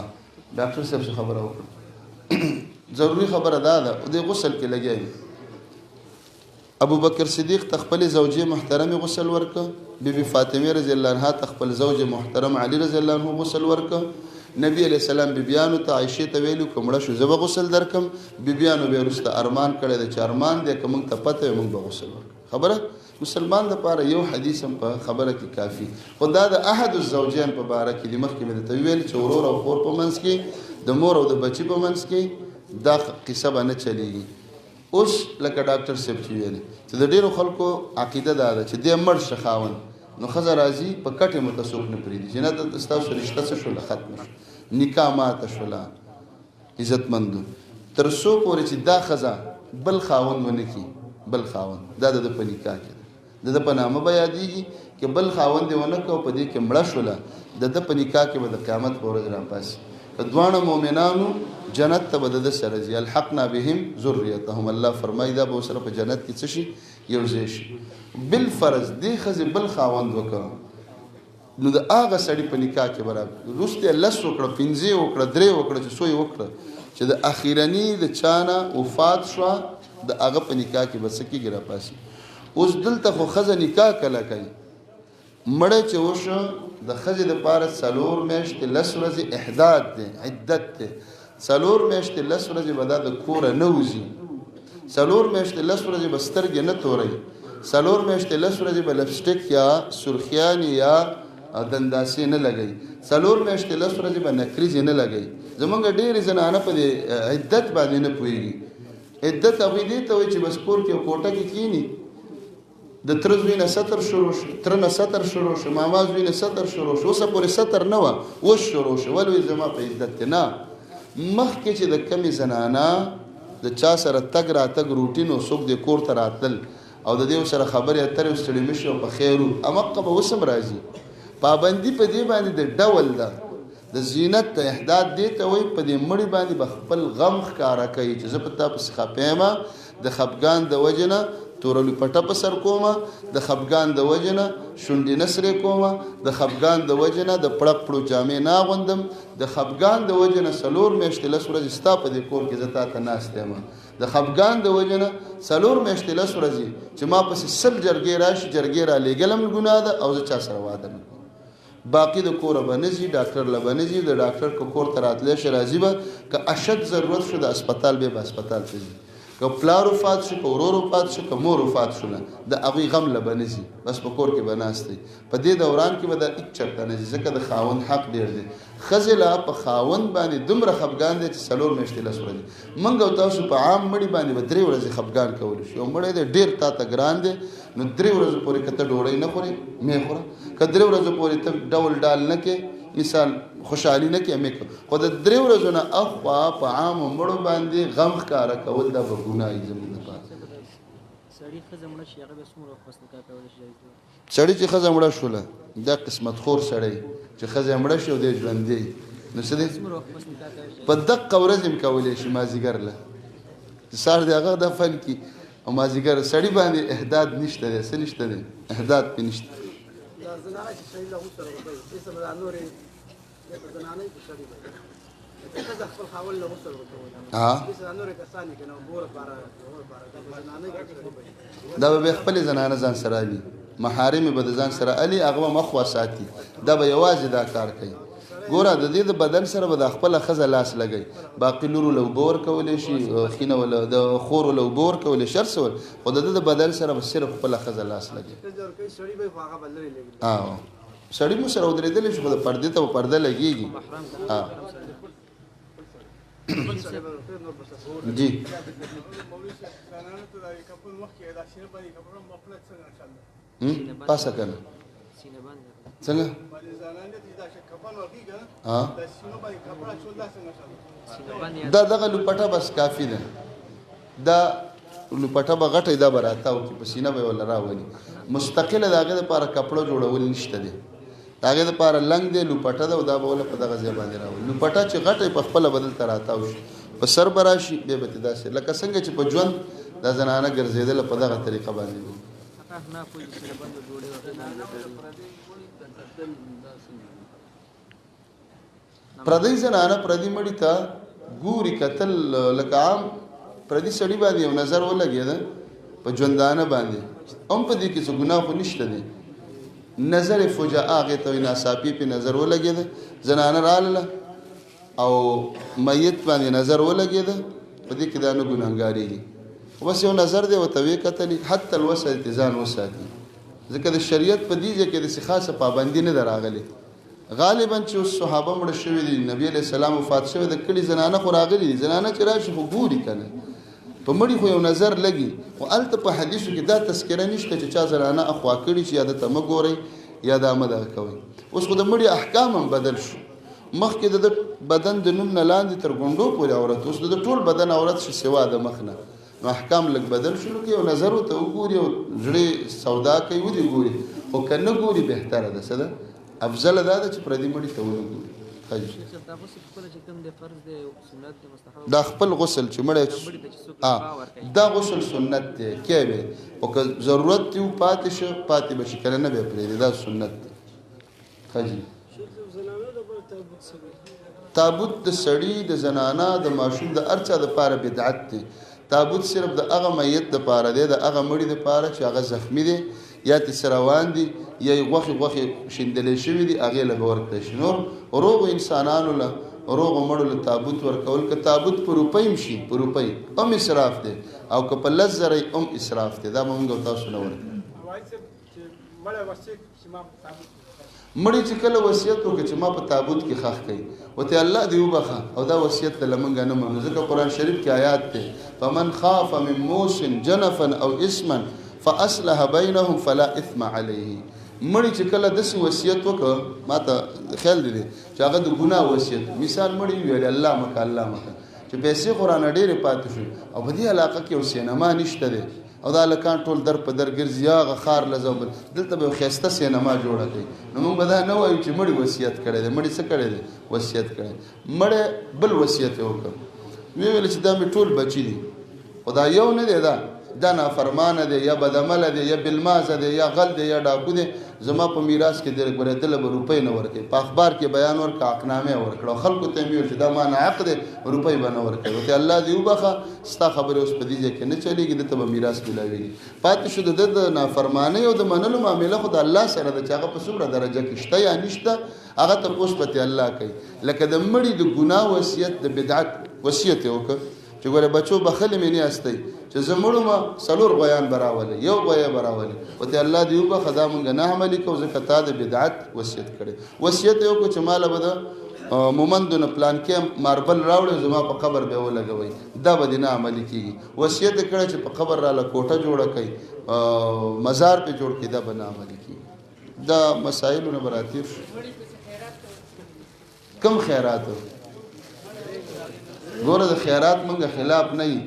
ډاکټر صاحب څه خبره وکړه؟ ضروري خبره دا ده، دې غسل کې لګیا یم. ابوبکر صدیق ته خپلې زوجې محترمې غسل ورکړ، بیبي فاطمې رضی الله عنها ته خپل زوج محترم علي رضی الله عنه غسل ورکړ. نبی علیه السلام بیبیانو ته عایشې ته ویلو که مړه شو زه به غسل درکم، بیبیانو بیا وروسته ارمان کړی دی چې ارمان دی که موږ ته پته وي موږ به غسل ورکړو. خبره مسلمان دپاره یو حدیث هم په خبره کې کافي، خو دا د احد الزوجین په باره کې دي. مخکې مې درته وویل چې ورور او خور په منځ کې د مور او د بچي په منځ کې دا قصه به نه چلیږي. اوس لکه ډاکټر صاحب چې ویلې چې د ډېرو خلکو عقیده دا ده چې دی مړ شه خاوند، نو ښځه راځي په کټې مو ته څوک نه پرېږدي چې نه ته ستاسو رشته څه شوله، ختمه شوه، نکاح ماته شوله. عزتمندو، تر څو پورې چې دا ښځه بل خاوند ونه کړي، بل خاوند دا د ده په نکاح کې ده، د ده په نامه به یادېږي، که بل خاوند یې ونه کړ او په دې کې مړه شوله، د ده په نکاح کې به د قیامت په ورځ راپاڅي. که دواړه مؤمنانو جنت ته به د ده سره ځي، الحقنا بهم ذریتهم، الله فرمایي دا به ورسره په جنت کې څه شي، یو ځای شي. بالفرض دې ښځې بل خاوند وکړ، نو د هغه سړي په نکاح کې به را وروسته یې لس وکړه، پنځه یې وکړه، درې وکړه، چې څو یې وکړه، چې د اخیرني د چا نه وفات شوه، د هغه په نکاح کې به څه کېږي، راپاڅي. اوس دلته خو ښځه نکاح کله کوي؟ مړی چې وشو د ښځې دپاره 4 میاشتې 10 ورځې احداد دی، عدت دی. 4 میاشتې 10 ورځې به دا د کوره نه وځي، 4 میاشتې 10 ورځې به سترګې نه توروي، 4 میاشتې 10 ورځې به لپسټک یا سرخیانې یا دنداسې نه لګوي، 4 میاشتې 10 ورځې به نکریزې نه لګوي. زمونږ ډېرې زنانه په دې عدت باندې نه پوهېږي. عدت هغوی دې ته وایي چې بس کور کې او کوټه کې کښېني، د تره زوی نه ستر شروع شو، تره نه ستر شروع شو، ماما زوی نه ستر شروع شو، اوسه پورې ستر نه وه، اوس شروع شو. ولې وایي زما په عدت کې؟ نه، مخکې چې د کمې زنانه د چا سره تګ راتګ روټین و، څوک دې کور ته راتلل او د دې سره خبرې اترې او ستړي مشي او په خیر وو، همقه به اوس هم راځي. پابندي په دې باندې د ډول ده، د زینت د احداد دې ته وایي، په دې مړي باندې به خپل غم ښکاره کوي چې زه په تا پسې خفه یم، د خفګان د وجې نه توره لوپټه په سر کومه، د خفګان د وجې نه شونډې نه سرې کومه، د خفګان د وجې نه د پړق پړو جامې نه اغوندم، د خفګان د وجې نه 4 میاشتې 10 ورځې ستا په دې کور کې زه تا ته ناست یم، د خفګان د وجې نه 4 میاشتې 10 ورځې چې ما پسې 100 جرګې راشي، جرګې را لېږل هم ګناه ده او زه چا سره واده نه کوم. باقي د کوره به نه ځي، ډاکټر له به نه ځي، د ډاکټر که کور ته راتلی شي راځي به، که اشد ضرورت شو د هسپتال بیا به هسپتال ته ځي، که پلار وفات شو، که ورور وفات شو، که مور وفات شو، نه د هغوی غم له به نه ځي، بس په کور کې به ناست دی. په دې دوران کې به دا هېڅ چېرته نه ځي، ځکه د خاوند حق ډېر دی. ښځې لا په خاوند باندې دومره خفګان دی چې 4 میاشتې 10 ورځې. موږ او تاسو په عام مړي باندې به 3 ورځې خفګان کولی شو. یو مړی دی ډېر تا ته ګران دی، نو 3 ورځو پورې که ته ډوډۍ نه خورې مې خوره، که 3 ورځو پورې ته ډول ډال نه کې، مثال خوشحالي نه کې مې کوه، خو د 3 ورځو نه اخوا په عامو مړو باندې غم ښکاره کول دا به ګناه وي زموږ دپاره. سړي ښځه مړه شي هغه بیا څومره وخت پس نکاح کولی شي؟ سړي چې ښځه مړه شوله، دا قسمت خور سړی چې ښځه یې مړه شي او دی ژوندی، نو څه دی په دقه ورځ هم کولی شي، مازدیګر له چې سهار دې هغه دفن کړي او مازدیګر. سړي باندې احداد نشته دی، څه نشته دی، احداد پې نشته. دا به بیا خپلې زنانه ځان سره الي، محارم به د ځان سره الي، هغه به مخوا ساتي، دا به یوازې دا کار کوي. ګوره د دې د بدن سره به د خپله ښځه لاس لګوي، باقي لورو له اوبه ورکولی شي، ښینه له د خورو له اوبه ورکولی شي، هر څه خو د ده د بدن سره به صرف خپله ښځه لاس لګوي. سړي مو سره ودرېدلی شي، خو د پردې ته به پرده لګېږي. جی پاسه کنه څنګه؟ دا دغه لوپټه بس کافي ده، دا لوپټه به غټه دا به راتاو کړي، په سینه به یې ورله راولي. مستقله د هغې دپاره کپړه جوړول نشته دی، د هغې دپاره لنګ دی، لوپټه ده، او دا به ورله په دغه ځای باندې راولي. لوپټه چې غټه یې په خپله به دلته راتاو شي، په سر به راشي، بیا به ترې داسې لکه څنګه چې په ژوند دا زنانه ګرځېدله په دغه طریقه باندې به. پردۍ زنانه پردي مړي ته ګوري کتل، لکه عام پردي سړي باندې یو نظر ولګېده په ژوندانه باندې، هم په دې کې څه ګناه خو نشته دی. نظر فجأه هغې ته وایي، ناڅاپي پې نظر ولګېده، زنانه رالله او میت باندې نظر ولګېده، په دې کې دا نه ګناهګارېږي، خو بس یو نظر دی ورته ویې کتلې، حتی الوسع دې ځان وساتي، ځکه د شریعت په دې ځای کې داسې خاصه پابندي نه ده راغلې. غالبا چې اوس صحابه مړه شوي دي، نبی علیه السلام وفات شوی، د کلي زنانه خو راغلي دي، زنانه چې راشي خو ګوري که نه، په مړي خو یو نظر لګي. خو هلته په حدیثو کې دا تذکره نشته چې چا زنانه اخوا کړي چې یا ده ته مه ګورئ یا دا مه دغه کوئ. اوس خو د مړي احکام هم بدل شو. مخکې د ده بدن د نوم نه لاندې تر ګونډو پورې عورت، اوس د ده ټول بدن عورت شي سوا د مخ نه. نو احکام لږ بدل شو. نو که یو نظر ورته وګوري او زړه سودا کوي ودې ګوري، خو که نه ګوري بهتره ده. څه ده افضله دا ده چې پردي مړي ته ونه ګوري. دا خپل غسل چې مړی دا غسل سنت دی کې به، خو که ضرورت دی پاتې شو پاتې به شي، که نه به پرېږدي، دا سنت دی. ښه جي. تابوت د سړي، د زنانه، د ماشوم، د هر چا دپاره بدعت دی. تابوت صرف د هغه میت دپاره دی، د هغه مړي دپاره چې هغه زخمی دی یا ترې څه روان دي یا یې غوښې غوښې شیندلې شوي دي، هغې له به ورکړی شي. نور روغو انسانانو له، روغو مړو له تابوت ورکول، که تابوت په روپۍ هم شي، په روپۍ هم اسراف دی، او که په 10,000 یې هم اسراف دی. دا به موږ او تاسو نه ورکړو. مړی چې کله وصیت وکړي چې ما په تابوت کې ښخ کړئ، ورته الله دې وبخښه، او دا وصیت ته له موږ نه منو، ځکه قرآن شریف کې آیات دی، فمن خاف من موص جنفا او اثما فاصلح بینهم فلا اثم علیه. مړی چې کله داسې وصیت وکړ، ما ته خیال دی چې هغه د ګناه وصیت، مثال مړی وویل الله مکه الله مکه، چې پیسې خو رانه ډېرې پاتې شوې او په دې علاقه کې یو سینما نشته دی، او دا هلکان ټول در په در ګرځي، هغه ښار له ځه بل، دلته به یو ښایسته سینما جوړه کړي. نو موږ به دا نه وایو چې مړي وصیت کړی دی. مړي څه کړی دی؟ وصیت کړی. مړی بل وصیت یې وکړ، ویې ویل چې دا مې ټول بچي دي، خو دا یو نه دی، دا نافرمانه دی، یا بدعمله دی، یا بلمازه دی، یا غل دی، یا ډاکو دی، زما په میراث کې دی ګورې دله به روپۍ نه ورکوي. په اخبار کې بیان ورکړه، عقنامه یې ورکړه، او خلکو ته یې وویل چې دا ما نه حق دی، روپۍ به نه ورکوي. ورته الله دې وبخښه، ستا خبرې اوس په دې ځای کې نه چلېږي، ده ته به میراث میلاوېږي. پاتې شو د ده د نافرمانۍ او د منلو معامله خو د الله سره ده چې هغه په څومره درجه کې شته یا نشته، هغه تپوس به ترې الله کوي. لکه د مړي د ګناه وصیت، د بدعت وصیت یې وکړ چې ګوره بچو بخښلې مې نه یاستئ، چې زه مړ وم 4 غویان به راولئ، یو غویی به راولئ. ورته الله دې وبخښه، دا مونږ نه عملي کوو، ځکه تا د بدعت وصیت کړی. وصیت یې وکړو چې ما له به د مومندو نه پلان کې ماربل راوړئ، زما په قبر به ولګوئ، دا به دې نه عملي کېږي. وصیت یې کړی چې په قبر راله کوټه جوړه کړئ، مزار پې جوړ کړئ، دا به نه عملي کېږي. دا مسایلو نه به راتېر شو. کوم خیرات؟ ګوره د خیرات مونږ خلاف نه یي.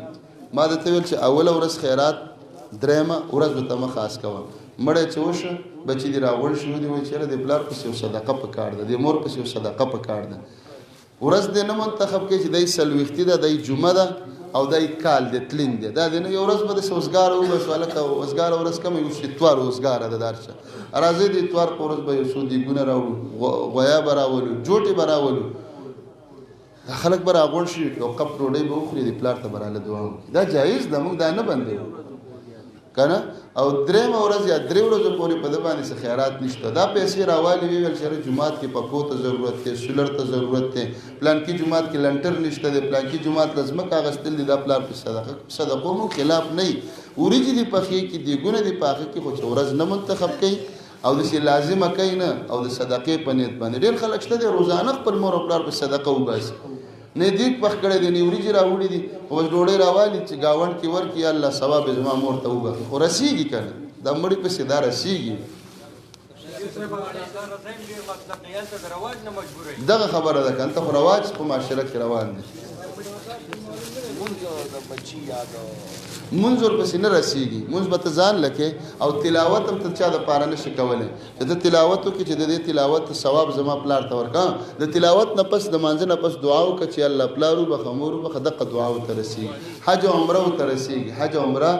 ما درته ویل چې اوله ورځ خیرات، درېیمه ورځ ورته مه خاص کوه. مړی چې وشو، بچي دې راغونډ شي، ودې وایي چې یاره د پلار پسې یو صدقه پکار ده، د مور پسې یو صدقه پکار ده. ورځ دې نه منتخب کوي چې دی 40 ده، دی جمعه ده، او دی کال دی، تلین دی. دا دې نه یو ورځ به داسې وزګاره وباسو، هلکه وزګاره ورځ کومه یو اتوار وزګاره ده، د هر چا راځئ د اتوار په ورځ به یو څو دیګونه راوړو، غویا به راولو، جوټې به راولو، دا خلک به راغونډ شي، یو کپ ډوډۍ به وخوري، د پلار ته به راله دعا وکړي. دا جایز ده، موږ دا نه بندوو که نه. او درېیمه ورځ یا 3 ورځو پورې په ده باندې څه خیرات نشته. دا پیسې راوالي، ویې ویل چې یاره جومات کې پکو ته ضرورت دی، سولر ته ضرورت دی، پلانکي جومات کې لنټر نشته دی، پلانکي جومات له ځمکه اخیستل دي، دا پلار په صدقو موږ خلاف نه یي. وریجې دې پخې کړي، دیګونه دې پاخه کړي، خو چې ورځ نه منتخب کوي او داسې لازمه کوي نه، او د صدقې په نیت باندې. ډېر خلک شته دی روزانه خپل مور او پلار په صدقه وباسي، نه دیګ پخ کړی دی، نه وریجې راوړي دي، خو بس ډوډۍ راوالي چې ګاونډ کې ورکړي، یا الله ثواب یې زما مور ته وبخښي، خو رسېږي که نه، دا مړي پسې دا رسېږي. دغه خبره ده که هلته خو رواج په معاشره کې روان دی. مونځ ورپسې نه رسېږي، مونځ به ته ځان لکې، او تلاوت هم ته چا دپاره نه شي کولی چې ته تلاوت وکړې چې د دې تلاوت ثواب زما پلار ته ورکړه. د تلاوت نه پس، د مانځه نه پس دعا وکړه چې الله پلار وبخښه، مور وبخښه، دقه دعا ورته رسېږي. حج او عمره ورته رسېږي. حج او عمره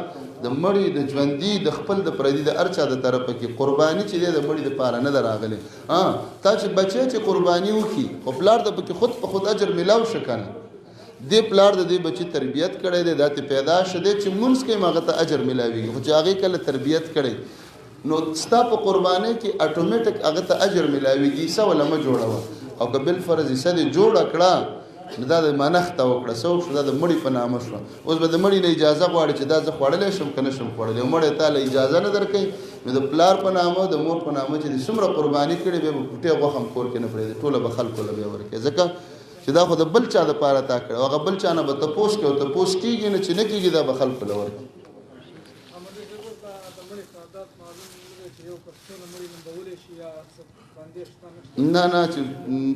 د مړي د ژوندي د خپل د پردي د هر چا د طرفه کې قرباني چې دی د مړي دپاره نه ده راغلې. تا چې بچی چې قرباني وکړي، خو پلار ته پکې خود په خود اجر میلاو شو که نه. دې پلار د دې بچي تربیت کړی دی، دا ته پیدا شه دی چې مونځ کوي هغه ته اجر میلاویږي، خو چې هغې کله تربیت کړی نو ستا په قربانۍ کې اتوماتیک هغه ته اجر میلاویږي. حصه وله مه جوړوه، او که بالفرض حصه دې جوړه کړه نو دا د منښته وکړه، څه وشو، دا د مړي په نامه شوه. اوس به د مړي نه اجازه غواړي چې دا زه خوړلی شم که نه شم خوړلی، او مړی تا له اجازه نه درکوي، نو د پلار په نامه د مور په نامه چې دې څومره قرباني کړې بیا به پټې غوښه هم کور کې نه پرېږدي، ټوله به خلکو له بیا ورکوي، ځکه چې دا خو د بل چا دپاره تا کړی، هغه بل چا نه به تپوس کوي او تپوس کېږي نه چې نه کېږي دا به خلکو له ورکوي. نه نه چې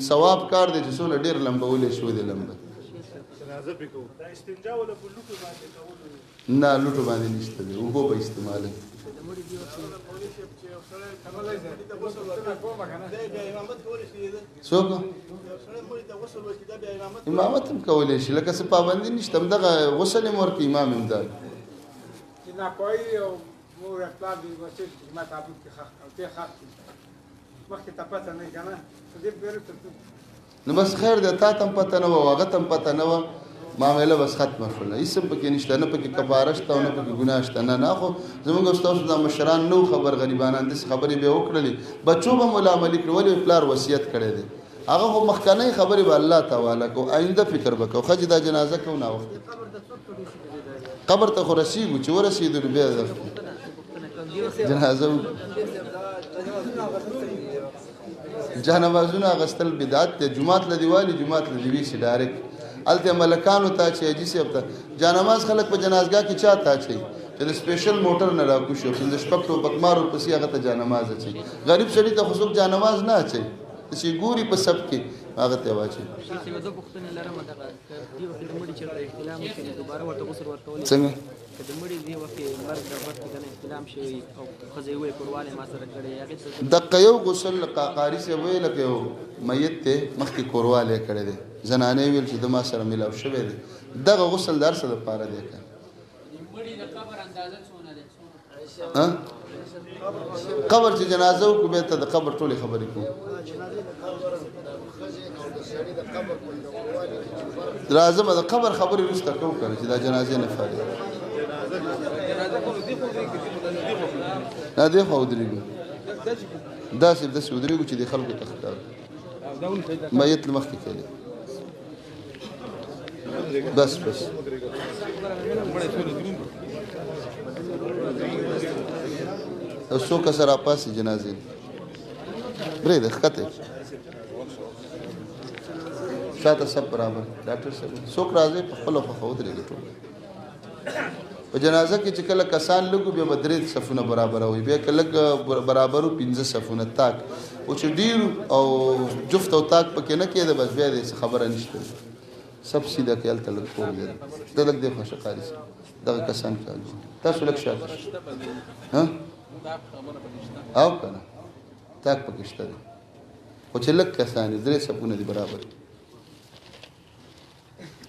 ثواب کار دی چې څونه ډېر لمبولی شي ودې لمبه. نه لوټو باندې نشته دی، اوبو به استعمالوي. څوک امامت هم کولی شي، لکه څه پابندي نشته، همدغه غسل هم ورکړي امام هم دا نو بس خیر دی، تا ته هم پته نه وه او هغه ته هم پته نه وه، معامله بس ختمه شوله، هېڅ هم پکې نشته، نه پکې کفاره شته او نه پکې ګناه شته. نه نه خو زموږ او ستاسو دا مشران نه وو خبر، غریبانان داسې خبرې به یې وکړلې، بچو به مو لا عملي کړې، ولې پلار وصیت کړی دی، هغه خو مخکنۍ خبرې به الله ته حواله کوو، آینده فکر به کوو. ښه چې دا جنازه کوو ناوخته قبر ته خو رسېږو، چې ورسېدو نو بیا جنازه وکړو. جانمازونه اخیستل بدعت دی، جومات له دیوالي جومات له دې ویسي ډایرکټ هلته ملکانو ته اچوي، حاجي صاحب ته جانماز خلک په جنازګاه کې چا ته اچوي چې د سپیشل موټر نه راکوز شي او پنځه شپږ ټوپکمار ورپسې هغه ته جانماز اچوي. غریب سړي ته خو څوک جانماز نه اچوي، چې ګوري په سب کې هغه ته واچوي. څنګه دقه یو غسل قاري صاحب ویل لکه یو میت دی مخکې کوروالی کړی دی، زنانې ویل چې د ما سره میلاو شوی دی، دغه غسل د هر څه دپاره دی که قبر چې جنازه وکړو بیا ته د قبر ټولې خبرې کوو. راځم د قبر خبرې وروسته کوو که نه چې دا جنازې نه فارغ نه دې خوا ودرېږو، داسې داسې ودرېږو چې د خلکو ته ښکار میت له مخکې کړي. بس بس څو کسه راپاسي جنازې پرېږده ښکته شاته سب برابر. ډاکټر صاحب څوک راځي په خپله خوښه ودرېږي ټول. په جنازه کې چې کله کسان لږو بیا به درې صفونه برابروي، بیا که لږ برابرو پنځه صفونه تاک، او چې ډېر او جفت او تاک پکې نه کېده بس بیا دې څه خبره نشته، سب سیده کې هلته لږ کور دی، ته لږ دې خوښه قاري صاحب دغه کسان کالي تاسو لږ شاته شئ. او که نه تاک پکې شته دی، خو چې لږ کسان دي درې صفونه دي برابر.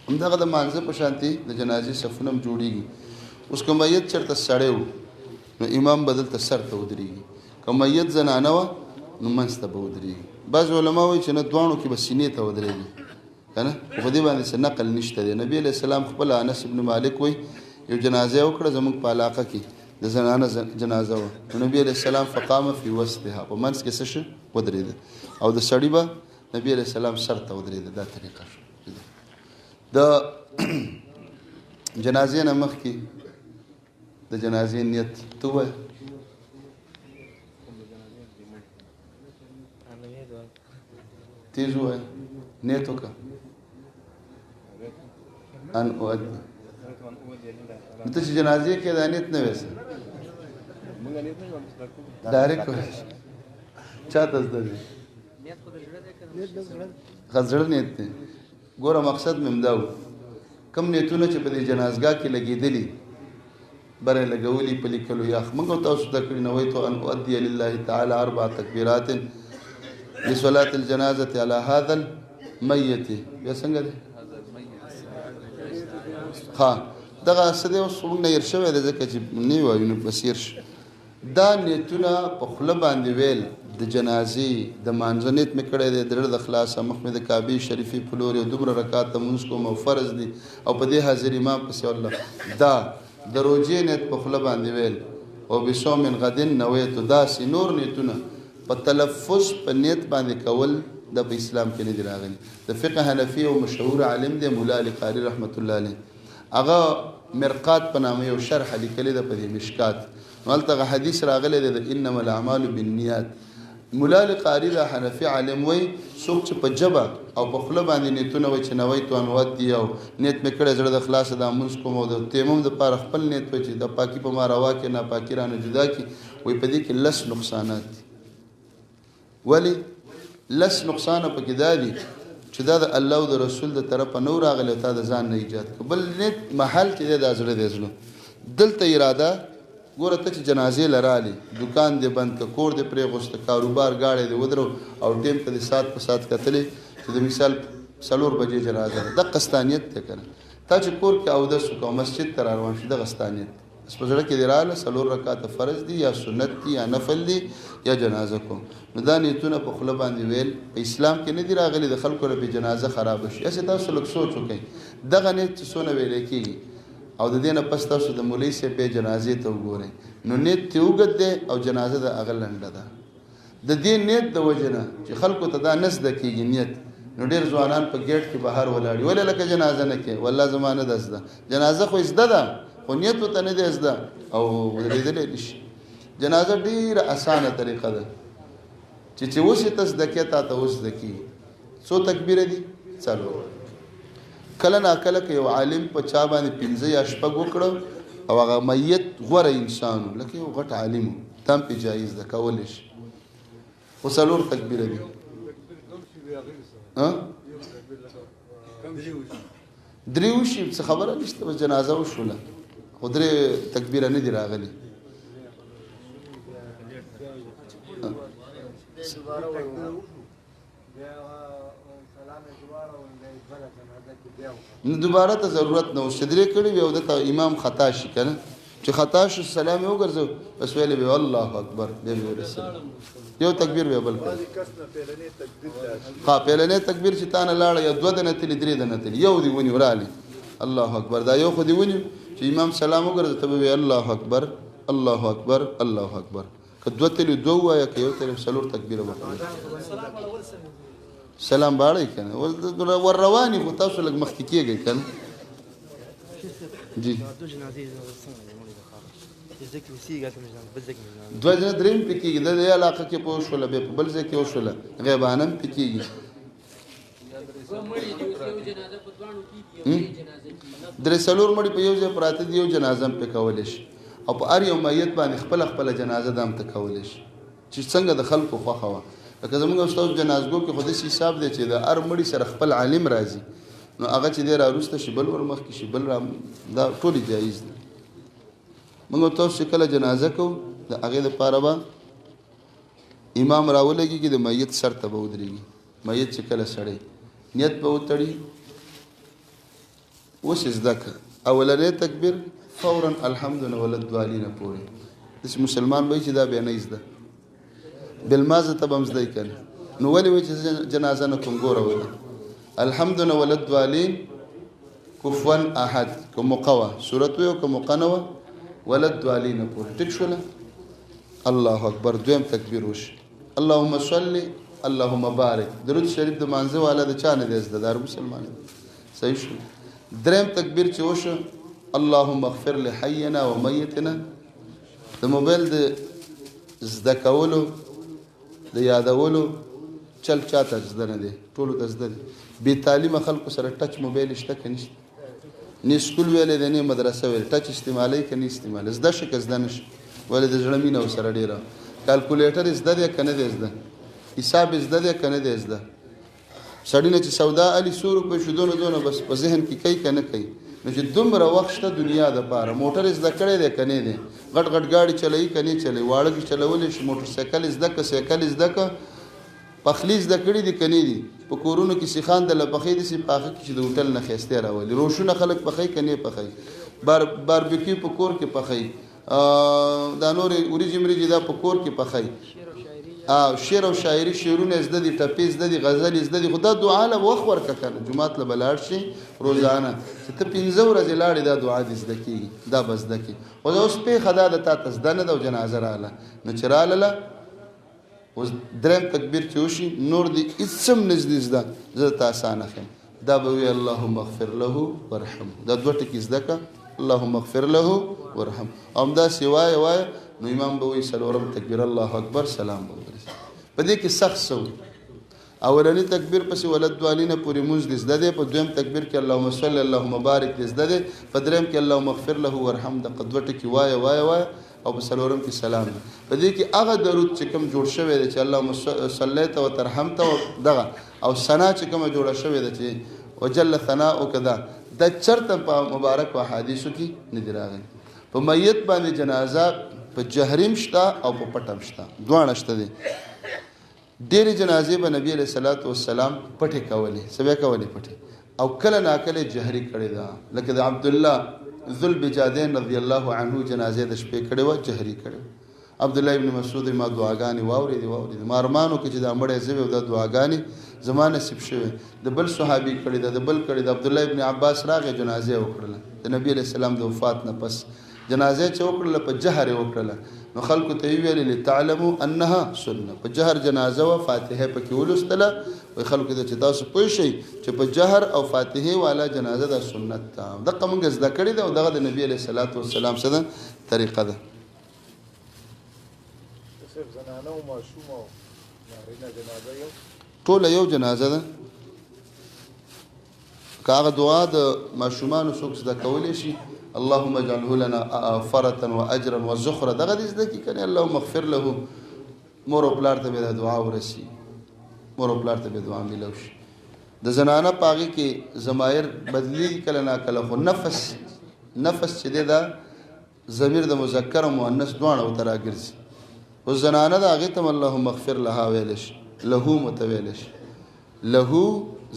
همدغه د مانځه په شانتي د جنازې صفونه هم جوړېږي. اوس که میت چېرته سړی و نو امام به دلته سر ته ودرېږي، که میت زنانه وه نو منځ ته به ودرېږي. بعضې علما وایي چې نه دواړو کې به سینې ته ودرېږي که نه، خو په دې باندې څه نقل نشته دی. نبي علیه السلام خپله انس بن مالک وایي یو جنازه یې وکړه زموږ په علاقه کې د زنانه جنازه وه، نو نبي علیه السلام فقام فی وسطها، په منځ کې څه شو ودرېده، او د سړي به نبي علیه السلام سر ته ودرېده. دا طریقه شو. د جنازې نه مخکې د جنازې نیت ته ووایه. تیز ووایه، نیت وکړه. ان اؤدي، نو ته چې جنازې کې دا نیت نه ویسه، ډایرکټ وایه. چا ته زده دی؟ ښه زړه نیت دی. ګوره مقصد مې همدا و، کوم نیتونه چې په دې جنازګاه کې لګېدلي بره لګولي په لیکلو یا موږ او تاسو ته کړي، نویت ان اؤدي لله تعالی اربع تکبیرات لصلاة الجنازة على هذا الميت. بیا څنګه دی؟ ها دغه څه دی اوس موږ نه هېر شوی دی ځکه چې نه وایو نو بس هېر شو. دا نیتونه په خوله باندې ویل د جنازې د مانځه نیت مې کړی دی، د زړه د خلاصه مخ مې د کعبې شریفې په لوري او دومره رکعات لمونځ کوم او فرض دی او په دې حاضر امام پسې الله. دا د روژې نیت په خوله باندې ویل او بصوم غد نویت، داسې نور نیتونه په تلفظ په نیت باندې کول دا په اسلام کې نه دی راغلي. د فقه حنفي او مشهور عالم دی مولا علي قاري رحمت الله علیه، هغه مرقات په نامه یو شرح لیکلې ده په دې مشکات. نو هلته هغه حدیث راغلی دی د انما الاعمال بالنیات. مولا علی قاری دا حنفي عالم وایي څوک چې په ژبه او په خوله باندې نیتونه وایي چې نویت ان اؤدي او نیت مې کړی زړه د خلاصه دا لمونځ کوم او د تیمم دپاره خپل نیت وایي چې د پاکي په ما روا کړي ناپاکي رانه جدا کړي، وایي په دې کې لس نقصانات دي. ولې لس نقصانه پکې دا دي چې دا د الله او د رسول د طرفه نه راغلی او تا د ځان نه ایجاد کړ. بل نیت محل چې دی دا زړه دی، زړه دلته اراده ګوره ته چې جنازې له رالې، دوکان دې بند که، کور دې پرېښوسته، کاروبار ګاډی دې ودرو او ټیم ته دې ساعت په ساعت کتلې چې د مثال 4 بجې جنازه ده، دقه ستا نیت دی که نه. تا چې کور کې اودس وکړه او مسجد ته را روان شي، دغه ستا نیت دی. بس په زړه کې دې راغله 4 رکعاته فرض دي یا سنت دي یا نفل دي یا جنازه کوم. نو دا نیتونه په خوله باندې ویل په اسلام کې نه دي راغلي د خلکو له پې جنازه خرابه شي. هسې تاسو لږ سوچ وکړئ دغه نیت چې څونه ویلی کېږي او د دې نه پس تاسو د مولوي صاحب بیا جنازې ته وګورئ، نو نیت ترې اوږد دی او جنازه د هغه لنډه ده. د دې نیت د وجې نه چې خلکو ته دا نه زده کېږي نیت، نو ډېر ځوانان په ګېټ کې بهر ولاړ وي، ولې لکه جنازه نه کوې؟ والله زما نه ده زده. جنازه خو یې زده ده خو نیت ورته نه دی زده او ودرېدلی نه شي. جنازه ډېره اسانه طریقه ده چې اوس یې ته زده کړې تا ته اوس زده کېږي. څو تکبیره دي؟ 4. کله ناکله که یو عالم په چا باندې 5 یا 6 وکړو او هغه میت غوره انسان و، لکه یو غټ عالم و، دا هم پرې جایز ده، کولی شي. خو 4 تکبیره دي. 3 وشي څه خبره نشته، بس جنازه وشوله، خو 3 تکبیره نه دي راغلي. نو دوباره ته ضرورت نه اوس چې 3 کړي وي او دته امام خطا شي که نه، چې خطا شو سلام یې وګرځو بس ویلې به الله اکبر، بیا به ورسېږي یو تکبیر به بل کړي. ها پیلنی تکبیر چې تا نه لاړه یا 2 دنه تلي 3 دنه تلي، یو دې ونیو راغلی الله اکبر، دا یو خو دې ونیو چې امام سلام وګرځو ته به وایې الله اکبر الله اکبر الله اکبر. که 2 تلي 2 ووایه، که یو تلي 4 تکبیره به وکړي. سلام باړی که نه ور روان یې، خو تاسو لږ مخکې کېږئ که نه. جی 2 جنازې 3 هم پې کېږي، د دې علاقه کې په وشوله، بیا په بل ځای کې وشوله، غیبانه هم پې کېږي. 3 4 مړي په یو ځای پراته دي، یو جنازه هم پې کولی شي، او په هر یو میت باندې خپله خپله جنازه دا هم ته کولی شي چې څنګه د خلکو خوښه وه. لکه زموږ استاد جنازګو کې خو داسې حساب دی چې د هر مړي سره خپل عالم راځي، نو هغه چې دی را وروسته شي بل ور مخکې شي بل را، دا ټولې جایز دي. موږ تاسو چې کله جنازه کوو د هغې دپاره به امام راولګېږي، د میت سر ته به ودرېږي. میت چې کله سړی نیت به وتړي، اوس یې زده کړه اولنی تکبیر فورا الحمد نه ولد دوالینه پورې. داسې مسلمان به وي چې دا بیا نه زده، بلمازه ته به هم زده یې که نه. نو ولې وایي چې زه جنازه نه کوم؟ ګوره ولې الحمد نه ولد دوالین کفوا احد، که موقع وه صورت وي او که موقع نه وه ولد دوالینه پورې. ټیک شوله؟ الله اکبر. دویم تکبیر وشي، اللهم صل اللهم بارک. درود شریف د مانځه والا د چا نه دی زده، د هر مسلمان دی. صحیح شو. دریم تکبیر چې وشو، اللهم اغفر لحینا ومیتنا. د موبایل د زده کولو د یادولو چل چاته زده نه دی، ټولو ته زده دی. بې تعلیمه خلکو سره ټچ موبایل شته که نشته؟ نه سکول ویلی دی نه مدرسه ویلی، ټچ استعمالوي که نه استعمالوي؟ زده شي که زده نه شي؟ ولې د زړه مینه ورسره ډېره. کالکولیټر یې زده دی که نه دی زده؟ حساب یې زده دی که نه دی زده؟ سړي نه چې سودا الي څو روپۍ شو دونه دونه بس په ذهن کې کوي که نه کوي؟ نو چې دومره وخت شته دنیا دپاره، موټر یې زده کړی دی که نه دی؟ غټ غټ ګاډي چلوي که نه چلوي؟ واړه کې چلولی شي، موټر سایکل یې زده که سایکل یې زده که، پخلی زده کړي دي که نه دي؟ په کورونو کې سیخان د لپخې داسې پاخه کې چې د هوټل نه ښایستې راولي. روشونه خلک پخوي که نه پخوي؟ باربیکیو په کور کې پخوي، دا نورې وریجې مریجې دا په کور کې پخوي. شعر او شاعري، شعرونه زده دي، ټپې زده دي، غزلې زده دي، خو دا دعا له وخت ورکړه که نه، جومات له به لاړ شي روزانه، چې ته 5 ورځې لاړې دا دعا دې زده کېږي، دا به زده کړي. خو دا اوس پېښه دا ده تا ته زده نه ده او جنازه راغله، نو چې رالله اوس دریم تکبیر چې وشي نور دې هېڅ هم نه زده زده، زه درته اسانه ښیم. دا به وي اللهم اغفر له وارحمه، دا 2 ټکي زده کړه، اللهم اغفر له وارحمه، او همداسې وایه وایه. نو امام به وایي څلورم تکبیر الله اکبر، سلام به وګرځي. په دې کې سخت څه وو؟ اولنی تکبیر پسې ولد دوالینه پورې مونځ دې زده دی، په دویم تکبیر کې اللهم صل اللهم بارک دې زده دی، په دریم کې اللهم اغفر له وارحم دقه دوه ټکي وایه وایه وایه، او په څلورم کې سلام دی. په دې کې هغه درود چې کوم جوړ شوی دی چې اللهم صلیت و ترحمت و دغه او ثنا چې کومه جوړه شوې ده چې وجل ثناؤک، دا دا چرته په مبارکو احادیثو کې نه دي راغلي. په میت باندې جنازه په جهریم شته او په پټم شته، دواړه شته دي. ډېرې جنازې به نبی علیه الصلاة والسلام پټې کولې، څه به یې کولې؟ پټې، او کله ناکله یې جهري کړې ده، لکه د عبدالله ذوالبجادین رضی الله عنه جنازه د شپې کړې وه، جهري کړې وه. عبدالله ابن مسعود ما دعاګانې واورېدې واورېدې، ما ارمان وکړ چې دا مړی زه وي او دا دعاګانې زما نصیب شوې. د بل صحابي کړې ده، د بل کړې ده. عبدالله ابن عباس راغی جنازه یې وکړله، د نبی علیه السلام د وفات نه پس جنازه چې وکړله په جهر یې وکړله، نو خلکو ته یې وویل لتعلموا انها سنه. په جهر جنازه وه، فاتحه پکې ولوستله، وایي خلکو ته چې تاسو پوه شئ چې په جهر او فاتحې والا جنازه دا سنت ده. دقه مونږ زده کړې ده او دغه د نبی علیه الصلاة والسلام څه ده طریقه ده. صرف زنانه او ماشوم او نارینه جنازه یو ټوله یو جنازه ده. که هغه دعا د ماشومانو څوک زده کولی شي، اللهم اجعله لنا فرتا واجرا وزخرا، دغه دې زده کړي که نه اللهم اغفر له، مور او پلار ته به دا دعا ورسي، مور او پلار ته به دعا میلاو شي. د زنانه په هغې کې ضمایر بدلیږي کله ناکله، خو نفس نفس چې دی دا ضمیر د مذکر او مؤنث دواړه ورته راګرځي. خو زنانه د هغې ته هم اللهم اغفر لها ویلی شي، له مو ته ویلی شي، له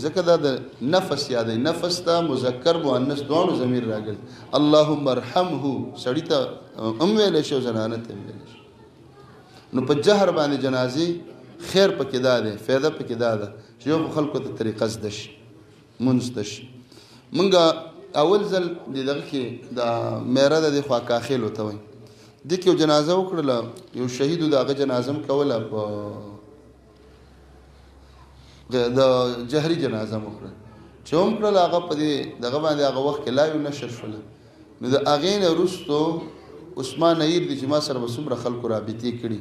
ځکه دا د نفس یادوي، نفس ته مذکر مؤنث دواړو ضمیر راګرځي. اللهم ارحمه سړي ته هم ویلی شي او زنانه ته هم ویلی شي. نو په جهر باندې جنازې خیر پکې دا دی، فایده پکې دا ده چې یو خو خلکو ته طریقه زده شي، مونځ زده شي. مونږ اول ځل د دغه کې د میره د دې خوا کاخیلو ته وایي، دې کې یو جنازه وکړله، یو شهید د هغه جنازه هم کوله، په د جهري جنازه هم وکړه. چې هم کړله هغه په دې دغه باندې هغه وخت کې لایو نشر شوله. نو د هغې نه وروستو عثمان نعیر دی چې ما سره به څومره خلکو رابطې کړي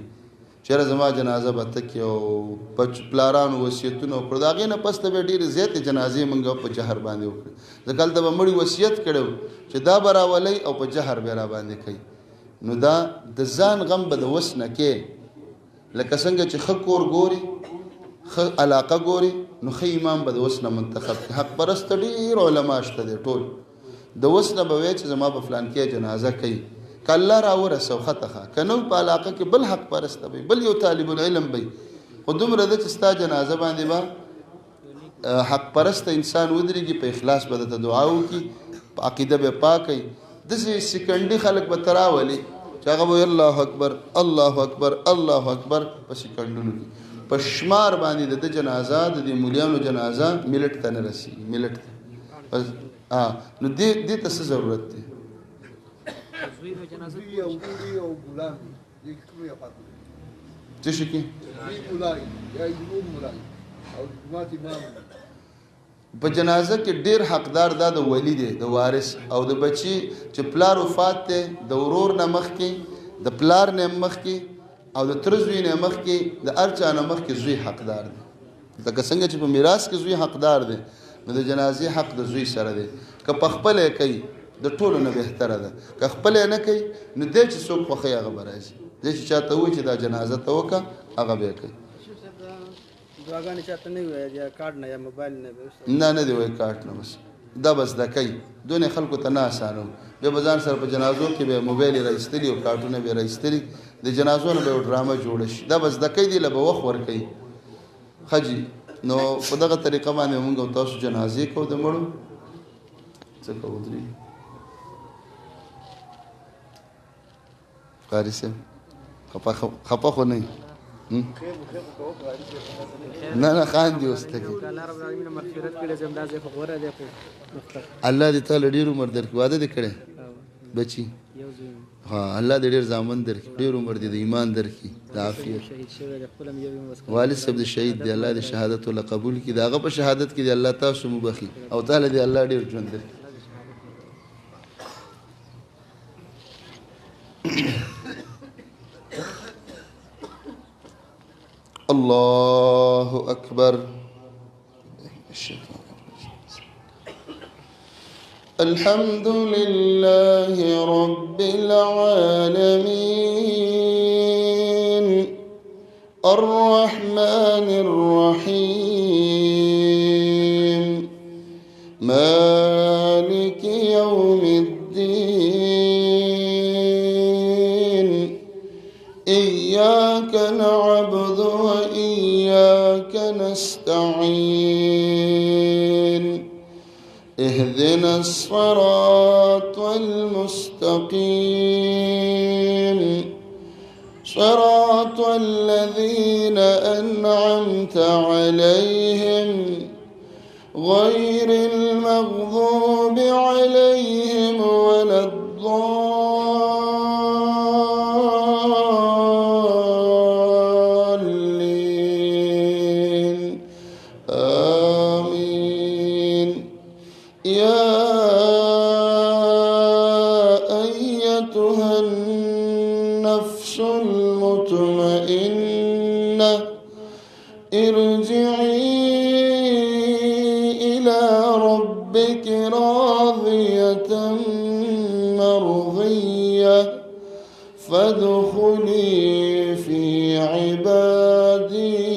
چېرې زما جنازه به ته کې او پلارانو وصیتونه وکړو. د هغې نه پس ته بیا ډېرې زیاتې جنازې مونږ په جهر باندې وکړې، ځکه هلته به مړي وصیت کړی و چې دا به راولئ او په جهر به راباندې کوي. نو دا د ځان غم به د وس نه کې، لکه څنګه چې ښه کور ګوري، ښه علاقه ګوري، نو ښه امام به د وس نه منتخب کړي. حق پرسته ډېر علما شته دی، ټول د وس نه به وایي چې زما په فلان کې جنازه کوي، که الله را ورسو ښه ته ښه، که نه په علاقه کې بل حق پرسته به وي، بل یو طالب العلم به وي، خو دومره ده چې ستا جنازه باندې به حق پرسته انسان ودرېږي، په اخلاص به درته دعا وکړي، په عقیده به پاک وي. داسې سیکنډي خلک به ته راولي چې هغه به وایي الله اکبر الله اکبر الله اکبر په سیکنډونو کې په شمار باندې د ده جنازه، د دې مولیانو جنازه ملټ ته نه رسېږي، ملټ ته. بس نو دې ته څه ضرورت دی؟ څه شي کې؟ په جنازه کې ډیر حقدار دا د ولی دی، د وارث او د بچی چې پلار وفات دی، د ورور نه مخکې، د پلار نه مخکې او د تره زوی نه مخکې، د هر چا نه مخکې زوی حقدار دی. لکه څنګه چې په میراث کې زوی حقدار دی، نو د جنازې حق د زوی سره دی. که په خپله یې کوي د ټولو نه بهتره ده، که خپله یې نه کوي نو دی چې څوک خوښوي هغه به راځي، دی چې چاته ووایي چې دا جنازه ته وکړه هغه به یې کوي. دعاګانې چاته نه وي یا کارت نه یا موبایل نه؟ نه نه دی وایي کارت نه، بس دا بس زده کوي، دونې خلکو ته نه اسانو. بیا به ځان سره په جنازو کې به موبایل یې را ایستلي او کارتونه به یې را ایستلي، د جنازو نه به یو ډرامه جوړه شي. دا بس زده کوي، دې له به وخت ورکوي. ښه جي، نو په دغه طریقه باندې مونږ او تاسو جنازې کوو د مړو. څه کوو درې قاري صاحب خفه خو نه نه نه خان دی اوس تکي. الله دې تعالی ډیر عمر درکړي. واده دې کړی بچي؟ ها، الله دې ډیر زامن درکړي، ډیر عمر دې د ایمان درکړي، د عافیت. والد صاحب دې شهید دی، الله دې شهادت ولا قبول کړي، د هغه په شهادت کې دې الله تاسو مبخي او تعالی دې الله ډیر ژوند درکړي. الله اکبر. الحمد لله رب العالمين الرحمن الرحيم مالك يوم الدين إياك نعبد وإياك نستعين اهدنا الصراط المستقيم صراط الذين أنعمت عليهم غير المغضوب عليهم ولا الضالين. آمين. يا أيتها النفس المطمئنة ارجعي إلى ربك راضية مرضية فادخلي في عبادي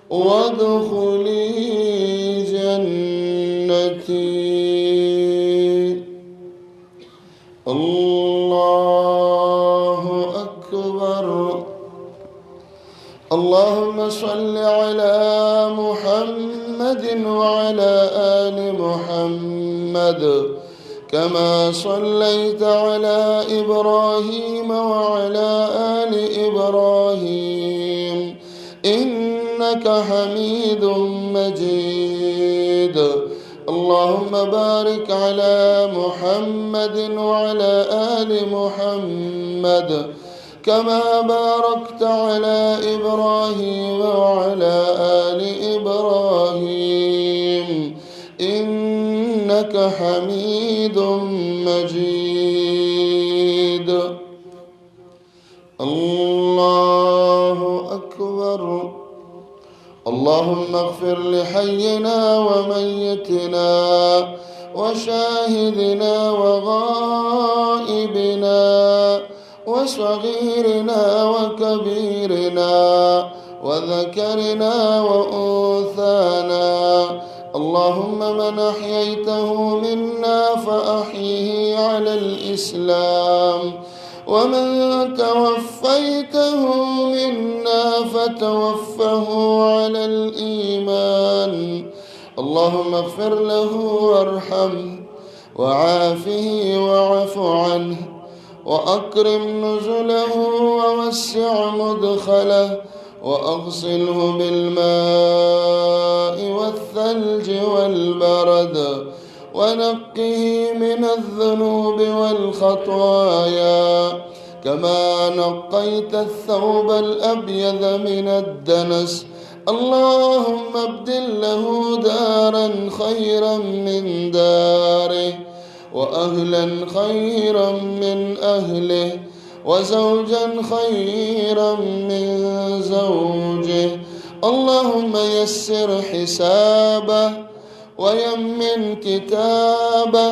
وادخلي جنتي. الله أكبر. اللهم صل على محمد وعلى آل محمد كما صليت على إبراهيم وعلى آل إبراهيم إنك حميد مجيد. اللهم بارك على محمد وعلى آل محمد كما باركت على إبراهيم وعلى آل إبراهيم إنك حميد مجيد. الله أكبر. اللهم اغفر لحينا وميتنا وشاهدنا وغائبنا وصغيرنا وكبيرنا وذكرنا وأنثانا. اللهم من أحييته منا فأحيه على الإسلام، ومن توفيته منا فتوفه على الإيمان. اللهم اغفر له وارحمه وعافه واعف عنه وأكرم نزله ووسع مدخله وأغسله بالماء والثلج والبرد ونقه من الذنوب والخطايا كما نقيت الثوب الأبيض من الدنس. اللهم ابدل له دارا خيرا من داره، وأهلا خيرا من أهله، وزوجا خيرا من زوجه. اللهم يسر حسابه ويمن كتابه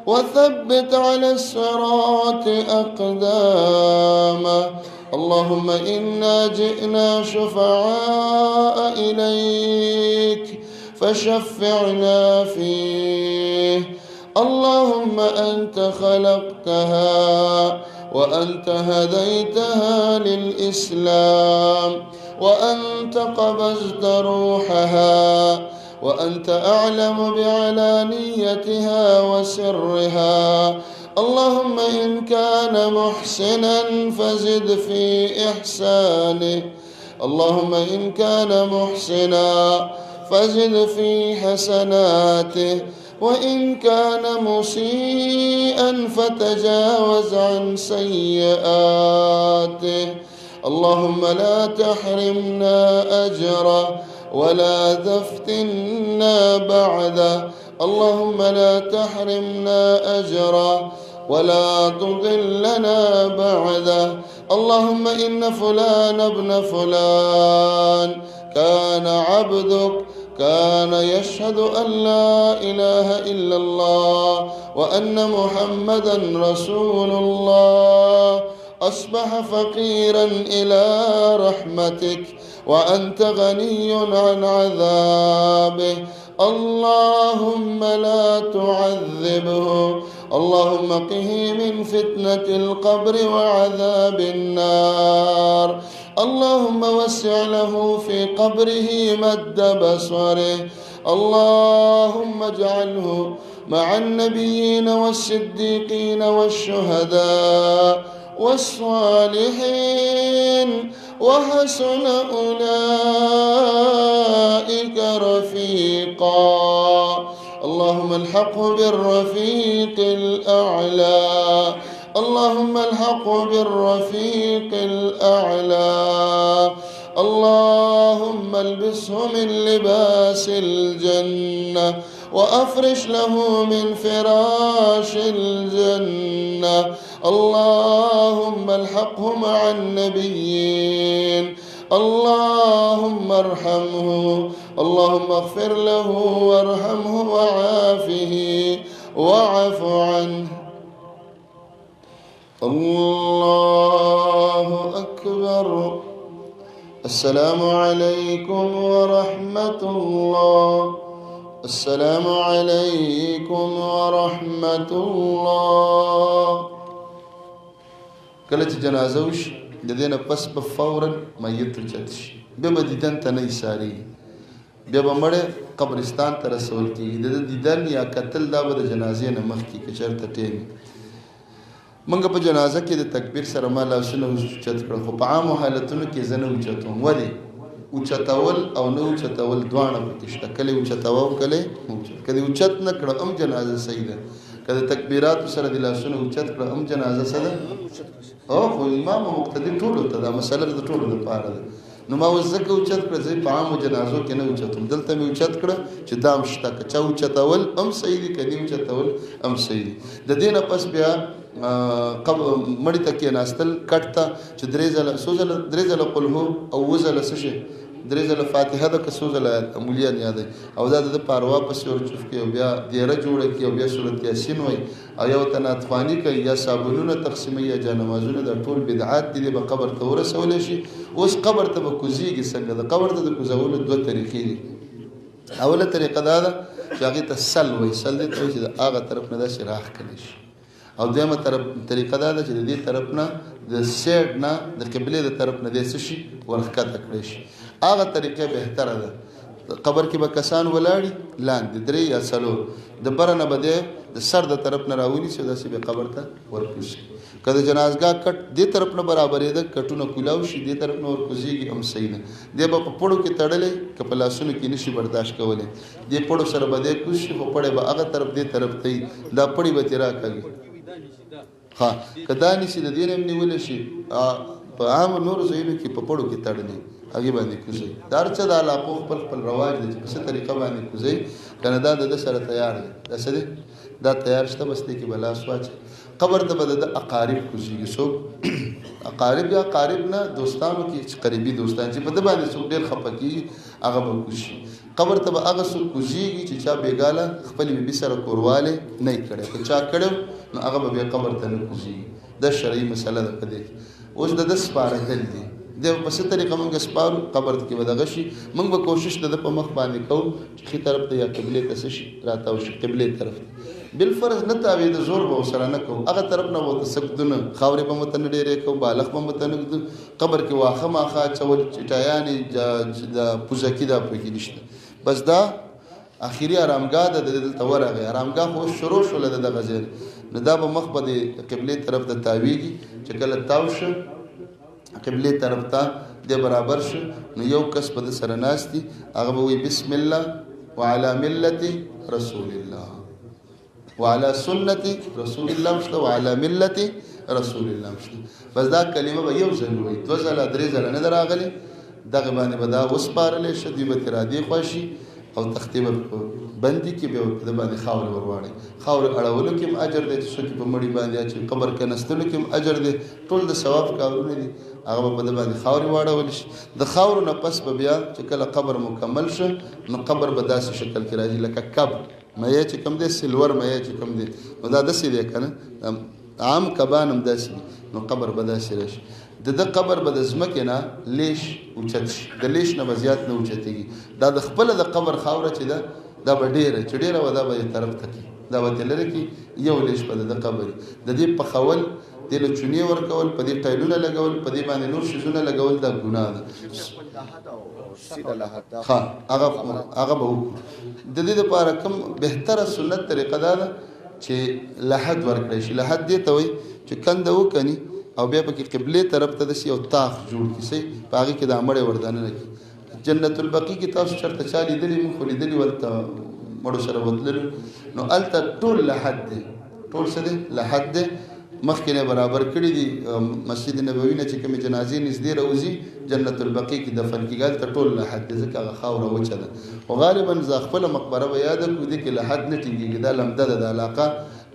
وثبت على الصراط أقدامه. اللهم إنا جئنا شفعاء إليك فشفعنا فيه. اللهم أنت خلقتها وأنت هديتها للإسلام، وأنت قبضت روحها، وأنت أعلم بعلانيتها وسرها. اللهم إن كان محسنا فزد في إحسانه، اللهم إن كان محسنا فزد في حسناته، وإن كان مسيئا فتجاوز عن سيئاته. اللهم لا تحرمنا أجره ولا تفتنا بعده. اللهم لا تحرمنا أجره ولا تضلنا بعده. اللهم إن فلان ابن فلان كان عبدك، كان يشهد أن لا إله إلا الله وأن محمدا رسول الله، أصبح فقيرا إلى رحمتك وأنت غني عن عذابه، اللهم لا تعذبه، اللهم قه من فتنة القبر وعذاب النار، اللهم وسع له في قبره مد بصره، اللهم اجعله مع النبيين والصديقين والشهداء والصالحين، وحسن أولئك رفيقا، اللهم الحقه بالرفيق الأعلى، اللهم الحقه بالرفيق الأعلى، اللهم البسه من لباس الجنة وأفرش له من فراش الجنة، اللهم الحقه مع النبيين، اللهم ارحمه، اللهم اغفر له وارحمه وعافه واعف عنه. الله أكبر. السلام عليكم ورحمة الله. السلام عليكم ورحمة الله. کله چې جنازه وشي د دې نه پس به فورا میت اوچت شي، بیا به دیدن ته نه ایسارېږي، بیا به مړی قبرستان ته رسول کېږي. د ده دیدن یا کتل دا به د جنازې نه مخکې که چېرته ټیم. موږ په جنازه کې د تکبیر سره ما لاسونه اوچت کړل، خو په عامو حالتونو کې زه نه اوچتوم. ولې؟ اوچتول او نه اوچتول دواړه پکې شته، کله اوچتوه او کله نه اوچت. که دې اوچت نه کړه هم جنازه صحیح ده، که د تکبیراتو سره دې لاسونه اوچت کړه هم جنازه څه ده؟ او خو امام او مقتدي ټولو ته دا مسله د ټولو لپاره ده. نو ما اوس ځکه اوچت کړه، زه په عامو جنازو کې نه اوچتوم، دلته مې اوچت کړه چې دا هم شته، که چا اوچتول هم صحیح دي، که نه اوچتول هم صحیح دي. د دې نه پس بیا مړي ته کېناستل کټ ته چې درې ځله څو ځله درې ځله قل هو او اووه ځله څه شی درې ځله فاتحه ده که څو ځله مولیان یادوي، او دا د ده په اروا پسې ورچوف کوي، او بیا دیره جوړه کړي، او بیا سورت یاسین وایي، او یا ورته نعتخواني کوي، یا صابونونه تقسیموي، یا جانمازونه. دا ټول بدعات دي، دی به قبر ته ورسولی شي. اوس قبر ته به کوزېږي څنګه؟ د قبر ته د کوزولو دوه طریقې دي. اوله طریقه دا ده چې هغې ته سل وایي، سل دې ته وایي چې د هغه طرف نه داسې راښکلی شي. او دویمه طرف طریقه دا ده چې د دې طرف نه د سیډ نه د قبلې د طرف نه دې څه شي ورښکته کړی شي. هغه طریقه بهتره ده. قبر کې به کسان ولاړي لاندې درې یا څلور، د بره نه به دی د سر د طرف نه راونیسي او داسې به قبر ته ورکوز شي. که د جنازګاه کټ دې طرف نه برابرېده، کټونه کولاو شي، دې طرف نه ورکوزېږي هم صحیح ده. دی به په پړو کې تړلی، که په لاسونو کې نشي برداشت کولی، دې پړو سره به دی کوز شي، خو پړی به هغه طرف دې طرف ته وي، دا پړی به ترې راکاږي. ښه که دا نیسي د دې نه هم نیولی شي. په عامو نورو ځایونو کې په پړو کې تړلی هغې باندې کوزوي. د هر څه د علاقو خپل خپل رواج دی چې په څه طریقه باندې کوزوي، که نه دا د ده سره تیار دی، دا څه دی، دا تیار شته، بس دې کې به لاس واچوي. قبر ته به د ده اقارب کوزېږي. څوک اقارب یا اقارب نه، دوستانو کې چې قریبي دوستان چې په ده باندې څوک ډېر خفه کېږي هغه به کوز شي. قبر ته به هغه څوک کوزېږي چې چا بېګاله خپلې بیبي سره کوروالی نه یې کړی، که چا کړی نو هغه به بیا قبر ته نه کوزېږي. دا شرعي مسله ده په دې کې. اوس د ده سپارېدل دي، دی به په څه طریقه موږ سپارو؟ قبر کې به دغه شي، موږ به کوشش د ده په مخ باندې کوو چې ښي طرف ته یا قبلې ته څه شي راتاو شي، قبلې طرف ته. بالفرض نه تاوېده، زور به ورسره نه کوو، هغه طرف نه به ورته څه ږدو نه، خاورې به مو ته نه ډېرې کوو، بالښت به مو ته نه ږدو. قبر کې واښه ماښه اچول، چټایانې، د پوزکي دا پکې نشته. بس دا اخري آرامګاه ده، د دې دلته ورغی. آرامګاه خو اوس شروع شوله د دغه ځای، نو دا به مخ به د قبلې طرف ته تاویږي، چې کله تاو شو قبلې طرف ته دی برابر شو، نو یو کس به د سره ناست دي، هغه به وایي بسم الله وعلى ملة رسول الله وعلى سنة رسول الله مشته وعلى ملة رسول الله مشته. بس دا کلمه به یو ځل وایي، دوه ځله درې ځله نه ده راغلې. دغه باندې به دا وسپارلی شي، دوی به ترې رادې خوا شي. او تختې به په بندي کې بیا په ده باندې خاورې ورواړي. خاورې اړولو کې هم اجر دی چې څوک یې په مړي باندې اچوي، قبر کنستلو کې هم اجر دی، ټول د ثواب کارونه دي. هغه به په ده باندې خاورې واړول شي. د خاورو نه پس به بیا چې کله قبر مکمل شو نو قبر به داسې شکل کې راځي لکه کب مایع چې کوم دی، سلور مایع چې کوم دی، نو دا داسې دی که نه، عام کبان هم داسې دي. نو قبر به داسې راشي. د ده قبر به د ځمکې نه لیش اوچت شي، د لیش نه به زیات نه اوچتېږي. دا د خپله د قبر خاوره چې ده دا به ډېره چې ډېره وه دا به یې طرف ته کړي، دا به ترې لرې کړي، یو لیش به د ده قبر وي. د دې پخول، دې له چونې ورکول، په دې ټایلونه لګول، په دې باندې نور شیزونه لګول، دا ګناه ده. ښه هغه به وکړو. د دې دپاره کوم بهتره سنت طریقه دا ده چې لحد ورکړی شي. لحد دې ته وایي چې کنده وکني او بیا پکې قبلې طرف ته داسې یو تاخ جوړ کړي، صحیح، په هغې کې دا مړی وردننه کړي. جنت البقیع کې تاسو چېرته چا لیدلي؟ موږ خو لیدلي، هلته مړو سره وتللو. نو هلته ټول لحد دی، ټول څه دی؟ لحد دی. مخکې نه برابر کړي دي. مسجد نبوي نه چې کومې جنازې نږدې راوځي جنت البقیع کې دفن کېږي، هلته ټول لحد دی، ځکه هغه خاوره وچه ده. خو غالبا زه خپله مقبره به یاده کړو، دې کې لحد نه ټینګېږي، دا لمده ده، د علاقه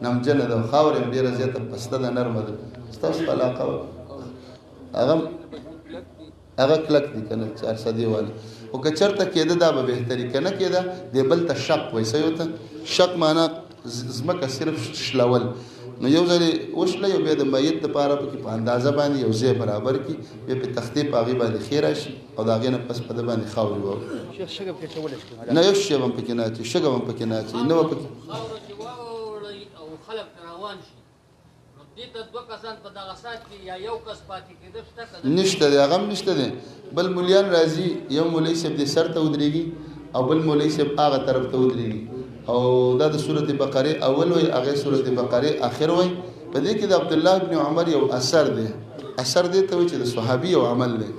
نمجنه ده، خاوره یې هم ډېره زیاته پسته ده، نرمه ده. ستاسو په علاقه هغه هغه کلک دي که نه چارسدې والا، خو که چېرته کېده دا به بهتري، که نه کېده دې بل ته شق وایي. څه ورته شق معنا ځمکه صرف شلول، نو یو ځل یې وشلوي او بیا د میت دپاره پکې په اندازه باندې یو ځای برابر کړي، بیا پې تختې په هغې باندې ښې راشي او د هغې نه پس په ده باندې خاورې واوري. شګه پکې اچولی شي؟ نه، یو شی به هم پکې نه اچوي، شګه به هم پکې نه اچوي، نه به پکې خاوره چې واوړي او خلک روان شي، نو دې ته دوه کسان په دغه ساعت کې یا یو کس پاتې کېده شته که نه؟ نشته دی، هغه هم نشته دی. بل مولیان راځي، یو مولوي صاحب دې سر ته ودرېږي او بل مولوي صاحب هغه طرف ته ودرېږي، او دا د سورت بقرې اول وایي، هغه سورت بقرې آخر وایي. په دې کې د عبدالله بن عمر یو اثر دی. اثر دې ته وایي چې د صحابي یو عمل دی.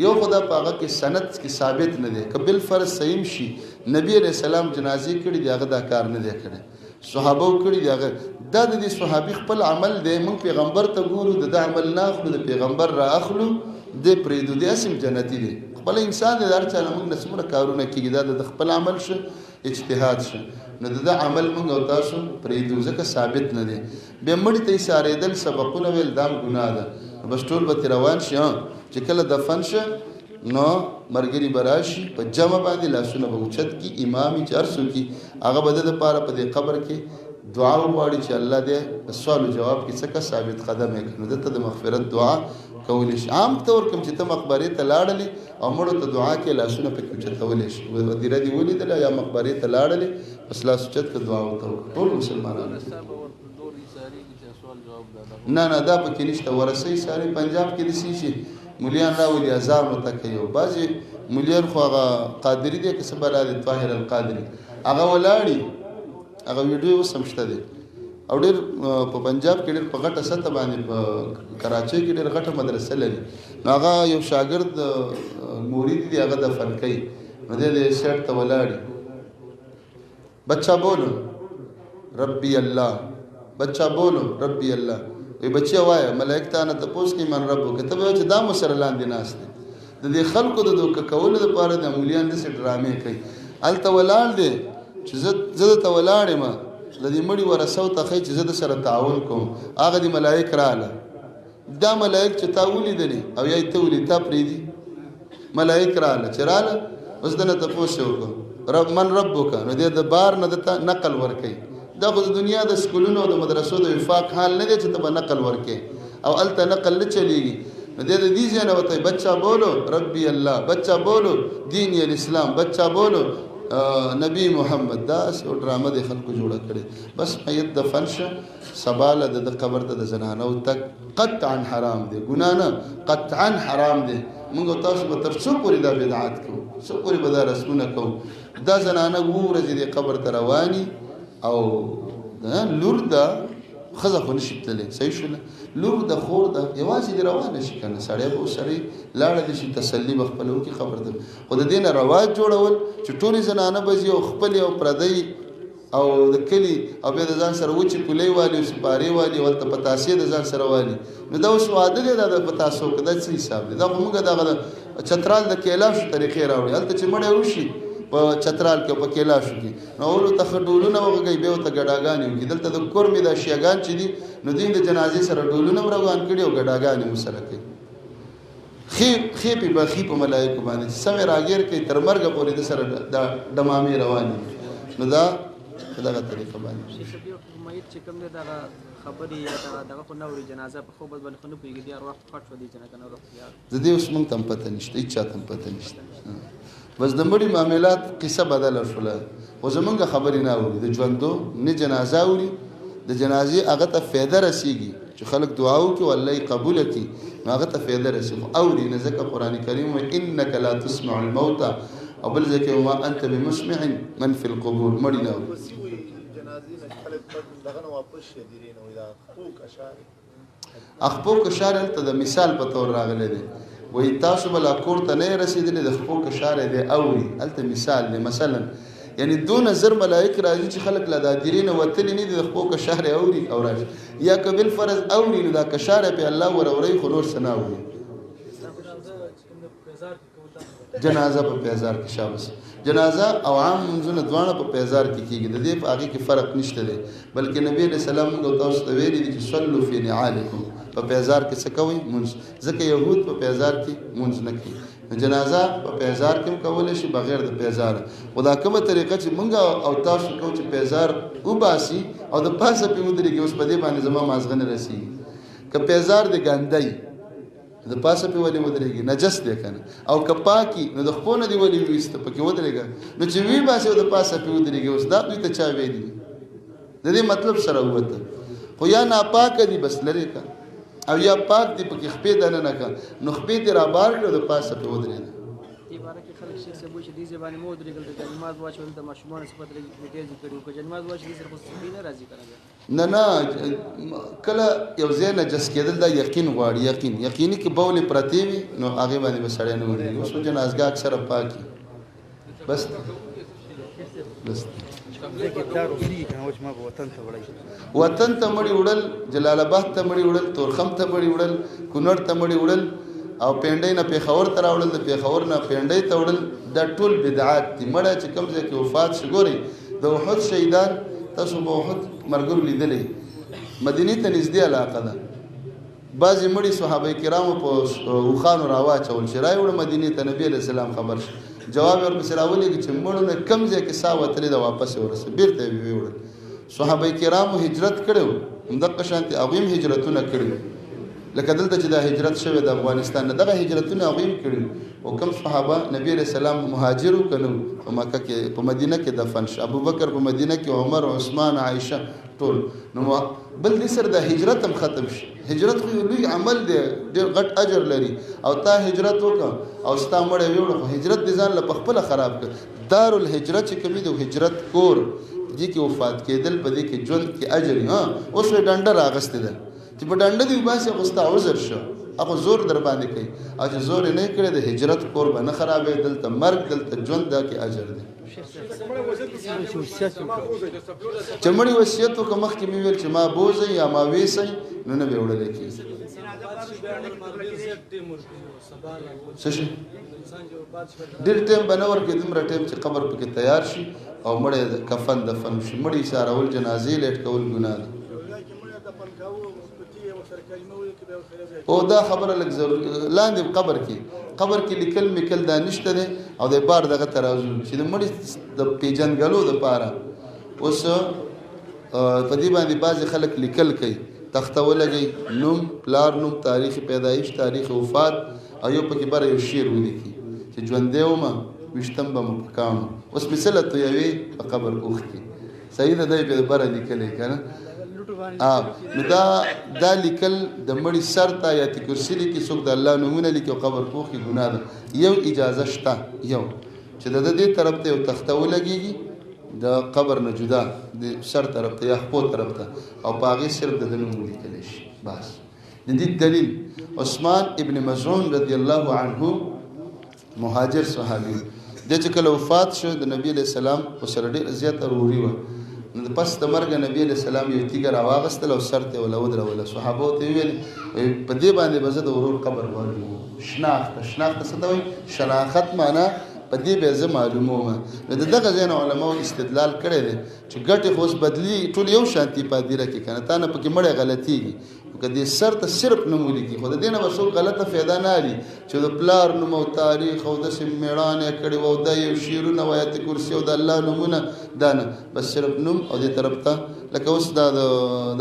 یو خو دا په هغه کې سند کې ثابت نه دی، که بالفرض صحیح شي نبی علیه السلام جنازې کړي دي، هغه دا کار نه دی کړی، صحابه کړي دي، هغه دا د دې صحابي خپل عمل دی. موږ پیغمبر ته ګورو، د ده عمل نه اخلو، د پیغمبر را اخلو، دی پرېږدو، دی هسې هم جنتي دی، خپل انسان دی، د هر چا نه موږ نه څومره کارونه کېږي، دا د خپل عمل شو، اجتهاد شو، نو د ده عمل موږ او تاسو پرېږدو ځکه ثابت نه دی. بیا مړي ته ایسارېدل، سبقونه ویل، دا هم ګناه ده. بس ټول به ترې روان شي. چې کله دفن شه نو مرګري به راشي په جمع باندې، لاسونه به اوچت کړي، امام یې چې هر څوک وي هغه به د ده دپاره په دې قبر کې دعا وغواړي چې الله دې په سوال و جواب کې څه که ثابت قدم یې کړي، نو ده ته د مغفرت دعا کولی شي. عام طور کوم چې ته مقبرې ته لاړلې او مړو ته دعا کې لاسونه پکې اوچتولی شي، ودیره دې ولیدله یا مقبرې ته لاړلې بس لاس اوچت کړه دعا ورته وکړه. ټول مسلمانانو نه نه دا پکې نشته. ورسې ساري پنجاب کې داسې چې مولیان راولي اذان ورته کوي، او بعضې مولیان خو هغه قادري دی که څه بلا دی، طاهر القادري، هغه ولاړي، هغه ویډیو اوس هم شته دی. او ډېر په پنجاب کې ډېر په غټه سطح باندې په کراچۍ کې ډېر غټه مدرسه لري. نو هغه یو شاګرد مرید دی، هغه دفن کوي، نو دی دې سیټ ته ولاړي، بچا بولو ربي الله، بچا بولو ربي الله، وی بچیا وایه ملائک تا نه تپوس کوي من ربک، ته به وایې چې دا مو سره لاندې ناست دی. د دې خلکو د دوکه کولو دپاره د مولیان داسې ډرامې کوي. هلته ولاړ دی چې زه درته ولاړ یم، د دې مړي ورثو ته ښیي چې زه د سره تعاون کوم. هغه دې ملائک راله، دا ملائک چې تا ولیدلې او یا یې ته ولیدې تا پرېږدي. ملائک راله، چې راله اوس د نه تپوس یې وکړو رب من ربک، نو دی د بار نه ده ته نقل ورکوي. دا خو د دنیا د سکولونو او د مدرسو د وفاق حال نه دی چې ته به نقل ورکې او هلته نقل نه چلیږي. نو دی د دې ځای نه ورته بچا بولو ربي الله، بچا بولو دین الاسلام، بچا بولو نبی محمد. داسې یو ډرامه د خلکو جوړه کړې. بس میت دفن شه، سبا له د ده قبر ته د زنانو تګ قطعا حرام دی، ګناه نه، قطعا حرام دی. موږ او تاسو به تر څو پورې دا بدعت کوو، څو پورې به دا رسمونه کوو؟ دا زنانه اووه ورځې دې قبر ته رواني او لور ده، ښځه خو نشي تللی، صحیح شوله، لور ده، خور ده، یوازې دې روانه شي که نه، سړی به سړی لاړه دې شي، تسلي به خپله وکړي قبر ته. خو د دې نه رواج جوړول چې ټولې زنانه به ځي او خپلې او پردۍ او د کلي او بیا د ځان سره وچې پولۍ والي او سپارې والي او هلته پتاسې د ځان سره والي، نو دا اوس واده دی، دا د پتاسو که دا څه حساب دی؟ دا خو موږ دغه د چترال د کیلاشو طریقې راوړي. هلته چې مړی وشي په چترال کې او په کیلاشو کې، نو اول ته ښه ډولونه وغږوي، بیا ورته ګډاګانې وکړي. دلته د کورمې دا شیعګان چې دي نو دوی د جنازې سره ډولونه هم روان کړي او ګډاګانې هم سره کوي. ښې ښې پې بخي په ملایکو باندې چې سمې راګیر کوي، تر مرګه پورې د سره دا ډمامې روانې دي. نو دا په دغه طریقه باندې. شیخ صاحب، یو میت چې کوم دی دغه خبرې یا دغه خو نه اوري، جنازه په خوب باندې خو نه پوهېږي، دی ارواح خو خټ شوه دی جنازه نه روح یار. د دې اوس مونږ ته هم پته نشته، هېچا ته هم پته نشته. بس د مړي معاملات قصه بدله شوله، خو زمونږ خبرې نه اوري، د ژوندو نه جنازه اوري، د جنازې هغه ته فایده رسیږي چې خلک دعا وکړي او الله یې قبوله کړي، نو هغه ته فایده رسي، خو اوري نه. ځکه قرآن کریم وایي انک لا تسمع الموتى، او بل ځای کې وما انت بمسمع من فی القبور، مړي نه اوري. خپو کشار هلته د مثال په تور راغلی دی، وایي تاسو به لا کور ته نه یې رسېدلي، د خپو کشار دی اوري، هلته مثال دی. مثلا یعنی دونه زر ملائک راځي چې خلک لا د هدیرې نه وتلي نه دي، د خپو کشار یې اوري او راشي، یا که بالفرض اوري نو دا کشار یې پرې الله ور اوري، خو نور څه نه اوري. جنازه په پیزار کې شابس، جنازه او عام منځونه دواړه په پیزار کې کېږي، د دې په هغې کې فرق نشته دی. بلکې نبی علیه السلام موږ او تاسو ته ویلي دي چې صلو فی نعالکم، په پیزار کې څه کوئ؟ مونځ. ځکه یهود په پیزار کې مونځ نه کوي، نو جنازه په پیزار کې هم کولی شي بغیر د پیزاره. خو دا کومه طریقه چې موږ او تاسو کوو چې پیزار وباسي او د پاسه پرې ودرېږي، اوس په دې باندې زما مازغه نه رسېږي. که پیزار دې ګنده وي د پاسه پې ولې ودرېږي؟ نجس دی که نه؟ او که پاکي نو د خپو نه دې ولې وویسته پکې ودرېږه، نو چې ویې باسي او د پاسه پې ودرېږي، اوس دا دوی ته چا ویلي دي؟ د دې مطلب سره ووته. خو یا ناپاکه دي بس لرې که، او یا پاک دي پکې خپې دننه که، نو خپې دې رابار کړې او د پاسه پې ودرېده. دې باره کې خلک شیخ صاحب وایي چې دې ځای باندې مو ودرېږل، د جانماز واچول، د ماشومانو څخه ډېر کړي، که جانماز واچوي دې سره خو سپي نه راځي که نه بیا؟ نه نه، کله یو ځای نجس کېدل دا یقین غواړي، یقین یقیني که بولې پرتې وي نو هغې باندې به سړی نه ودرېږي. اوس خو جنازګاه اکثره پاکي بس بس. وطن ته مړي وړل، جلال آباد ته مړي وړل، تورخم ته مړي وړل، کونړ ته مړي وړل، او پینډۍ نه پېښور ته راوړل، د پېښور نه پینډۍ ته وړل، دا ټول بدعات دي. مړی چې کوم ځای کې وفات شي، ګورئ د احد شهیدان، تاسو به احد مرګرو لیدلی، مدینې ته نږدې علاقه ده، بعضې مړي صحابه کرامو په اوښانو راواچول چې راوړه مدینې ته، نبي علیه السلام خبر شي، جواب یې ورپسې راولېږي چې مړو نه کوم ځای کې ساه وتلې ده واپس یې ورسوه، بېرته یې ویوړل. صحابه کرامو هجرت کړی و، همدغه شانتې هغوی هم هجرتونه کړي وو، لکه دلته چې دا هجرت شوی د افغانستان نه، دغه هجرتونه هغوی هم کړي وو. او کوم صحابه نبی علیه السلام مهاجر و که نه وو، په مکه کې په مدینه کې دفن شو، ابوبکر په مدینه کې، عمر، عثمان، عایشه ټول. نو بل دې سره د هجرت هم ختم شي. هجرت خو یو لوی عمل دی، ډېر غټ اجر لري، او تا هجرت وکړه او ستا مړی ویوړه، خو هجرت دې ځان له په خپله خراب کړ. دارالهجرت چې کوم دی، هجرت کور، دې کې وفات کېدل، په دې کې ژوند کې اجر وي. اوس یې ډنډه راغستې ده چې په ډنډه دې وباسي، خو ستا عذر شو، هغه زور در باندې کوي، او چې زور یې نه کړی د هجرت کور به نه خرابوي. دلته مرګ، دلته ژوند، دا کې اجر دی. چې مړي وصیت وکړه، مخکې مې ویل چې ما بوځئ یا ما ویسئ، نو نه به وړلی کېږي. څه شي؟ ډېر ټایم به نه ورکوي، دومره ټایم چې قبر پکې تیار شي او مړی کفن دفن شي. مړي ایسارول، جنازې لیټ کول ګناه ده. او دا خبره لږ ضروري لاندې قبر کې، قبر کې لیکل میکل دا نشته دی، او د بار دغه ته راځو چې د مړي د پېژندګلو دپاره اوس په دې باندې بعضې خلک لیکل کوي، تخته ولګوي، نوم، پلار نوم، تاریخ پیدایش، تاریخ وفات، او یو پکې بره یو شعر ولیکي چې ژوندی وم ویشتم به مو په کاڼو، اوس مې څه له تویوې په قبر اوښکې. صحیح ده، دی پرې بره لیکلی که نه؟ نو دا لیکل د مړي سر ته یا تی کرسي لیکي، څوک د الله نومونه لیکي او قبر پوښ کې ګناه ده. یو اجازه شته، یو چې د دې طرف ته یو تخته ولګېږي د قبر نه جدا، د سر طرف ته یا خپو طرف ته، او په هغې صرف د ده نوم ولیکلی شي بس. د دې دلیل عثمان ابن مظعون رضی الله عنه مهاجر صحابي دی، چې کله وفات شو د نبی علیه السلام ورسره ډېره زیاته وروري وه، نو د پس د مرګ نبی علیه السلام یو تیږه راواغستله او سر ته یې وله ودروله. صحابو ته یې وویل په دې باندې به زه د ورور قبر والوم. شناخته، شناخته څه ته وایي؟ شناخت معنا په په دې به زه معلوموم. نو د دغه ځای نه علماو استدلال کړی دی چې ګټې خو اوس بدلي، ټول یو شانتي په هدیره کې که نه، تا نه پکې مړی غلطېږي. خو که دې سر ته صرف نوم ولیکي، خو د دې نه به څوک غلطه فایده نه اخلي چې د پلار نوم او تاریخ او داسې مېړانه یې کړې وه او دا یو شعرونه او آیت کرسي او د الله نومونه، دا نه، بس صرف نوم او دې طرف ته لکه اوس دا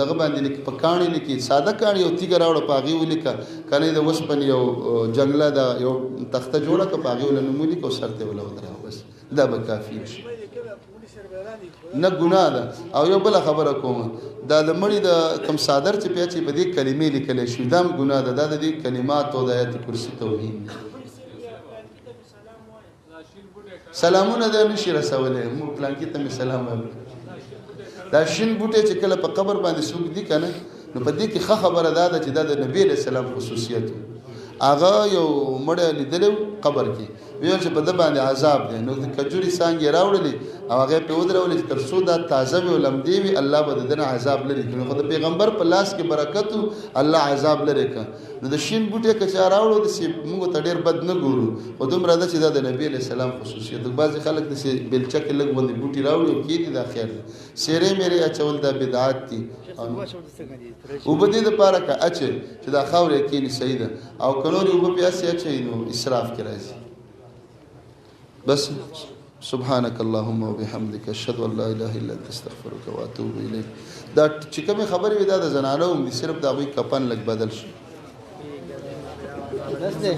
دغه باندې لیکي، په کاڼي لیکي، ساده کاڼي یو تیږه راوړه په هغې ولیکه، که نه د اوسپنې یو جنګله ده یو تخته جوړه کړه، په هغې وله نوم ولیکه او سر ته یې وله ودروه، بس دا به کافي شي. نه ګناه ده. او یو بله خبره کوم، دا د مړي د کوم څادر چې پې اچوي په دې کلمې لیکلی شي، دا هم ګناه ده، دا د دې کلماتو د آیت کرسي توهین دی. سلامونه دی نشي رسولی، موږ پلانکي ته مې سلام وایي. دا شین بوټی چې کله په قبر باندې څوک دي که نه، نو په دې کې ښه خبره دا ده چې دا د نبي علیه السلام خصوصیت و. هغه یو مړی لیدلی و قبر کې، ویل چې په ده باندې عذاب دی، نو د کجورې څانګې راوړلې او هغه یې پرې ودرولې چې تر څو دا تازه وي او لمدې وي الله به د ده نه عذاب لرې کړي. خو د پیغمبر په لاس کې برکت و، الله عذاب لرې کړ. نو د شین بوټی که چا راوړو داسې موږ ته ډېر بد نه ګورو، خو دومره ده چې دا د نبي علیه السلام خصوصیت دی. بعضې خلک داسې بیلچه کې لږ غوندې بوټي راوړي او کښېږدي، دا خیر دی. سیرې میرې اچول دا بدعت دي. اوبه دې دپاره که اچوي چې دا خاورې کښېني صحیح ده، او که نورې اوبه پرې هسې اچوي نو اسراف کې راځي. بس سبحانك اللهم وبحمدك اشهد ان لا اله الا انت استغفرك واتوب اليك. دا چې کومې خبرې وي دا د زنانو هم دي، صرف د هغوی کفن لږ بدل شو. بس دی.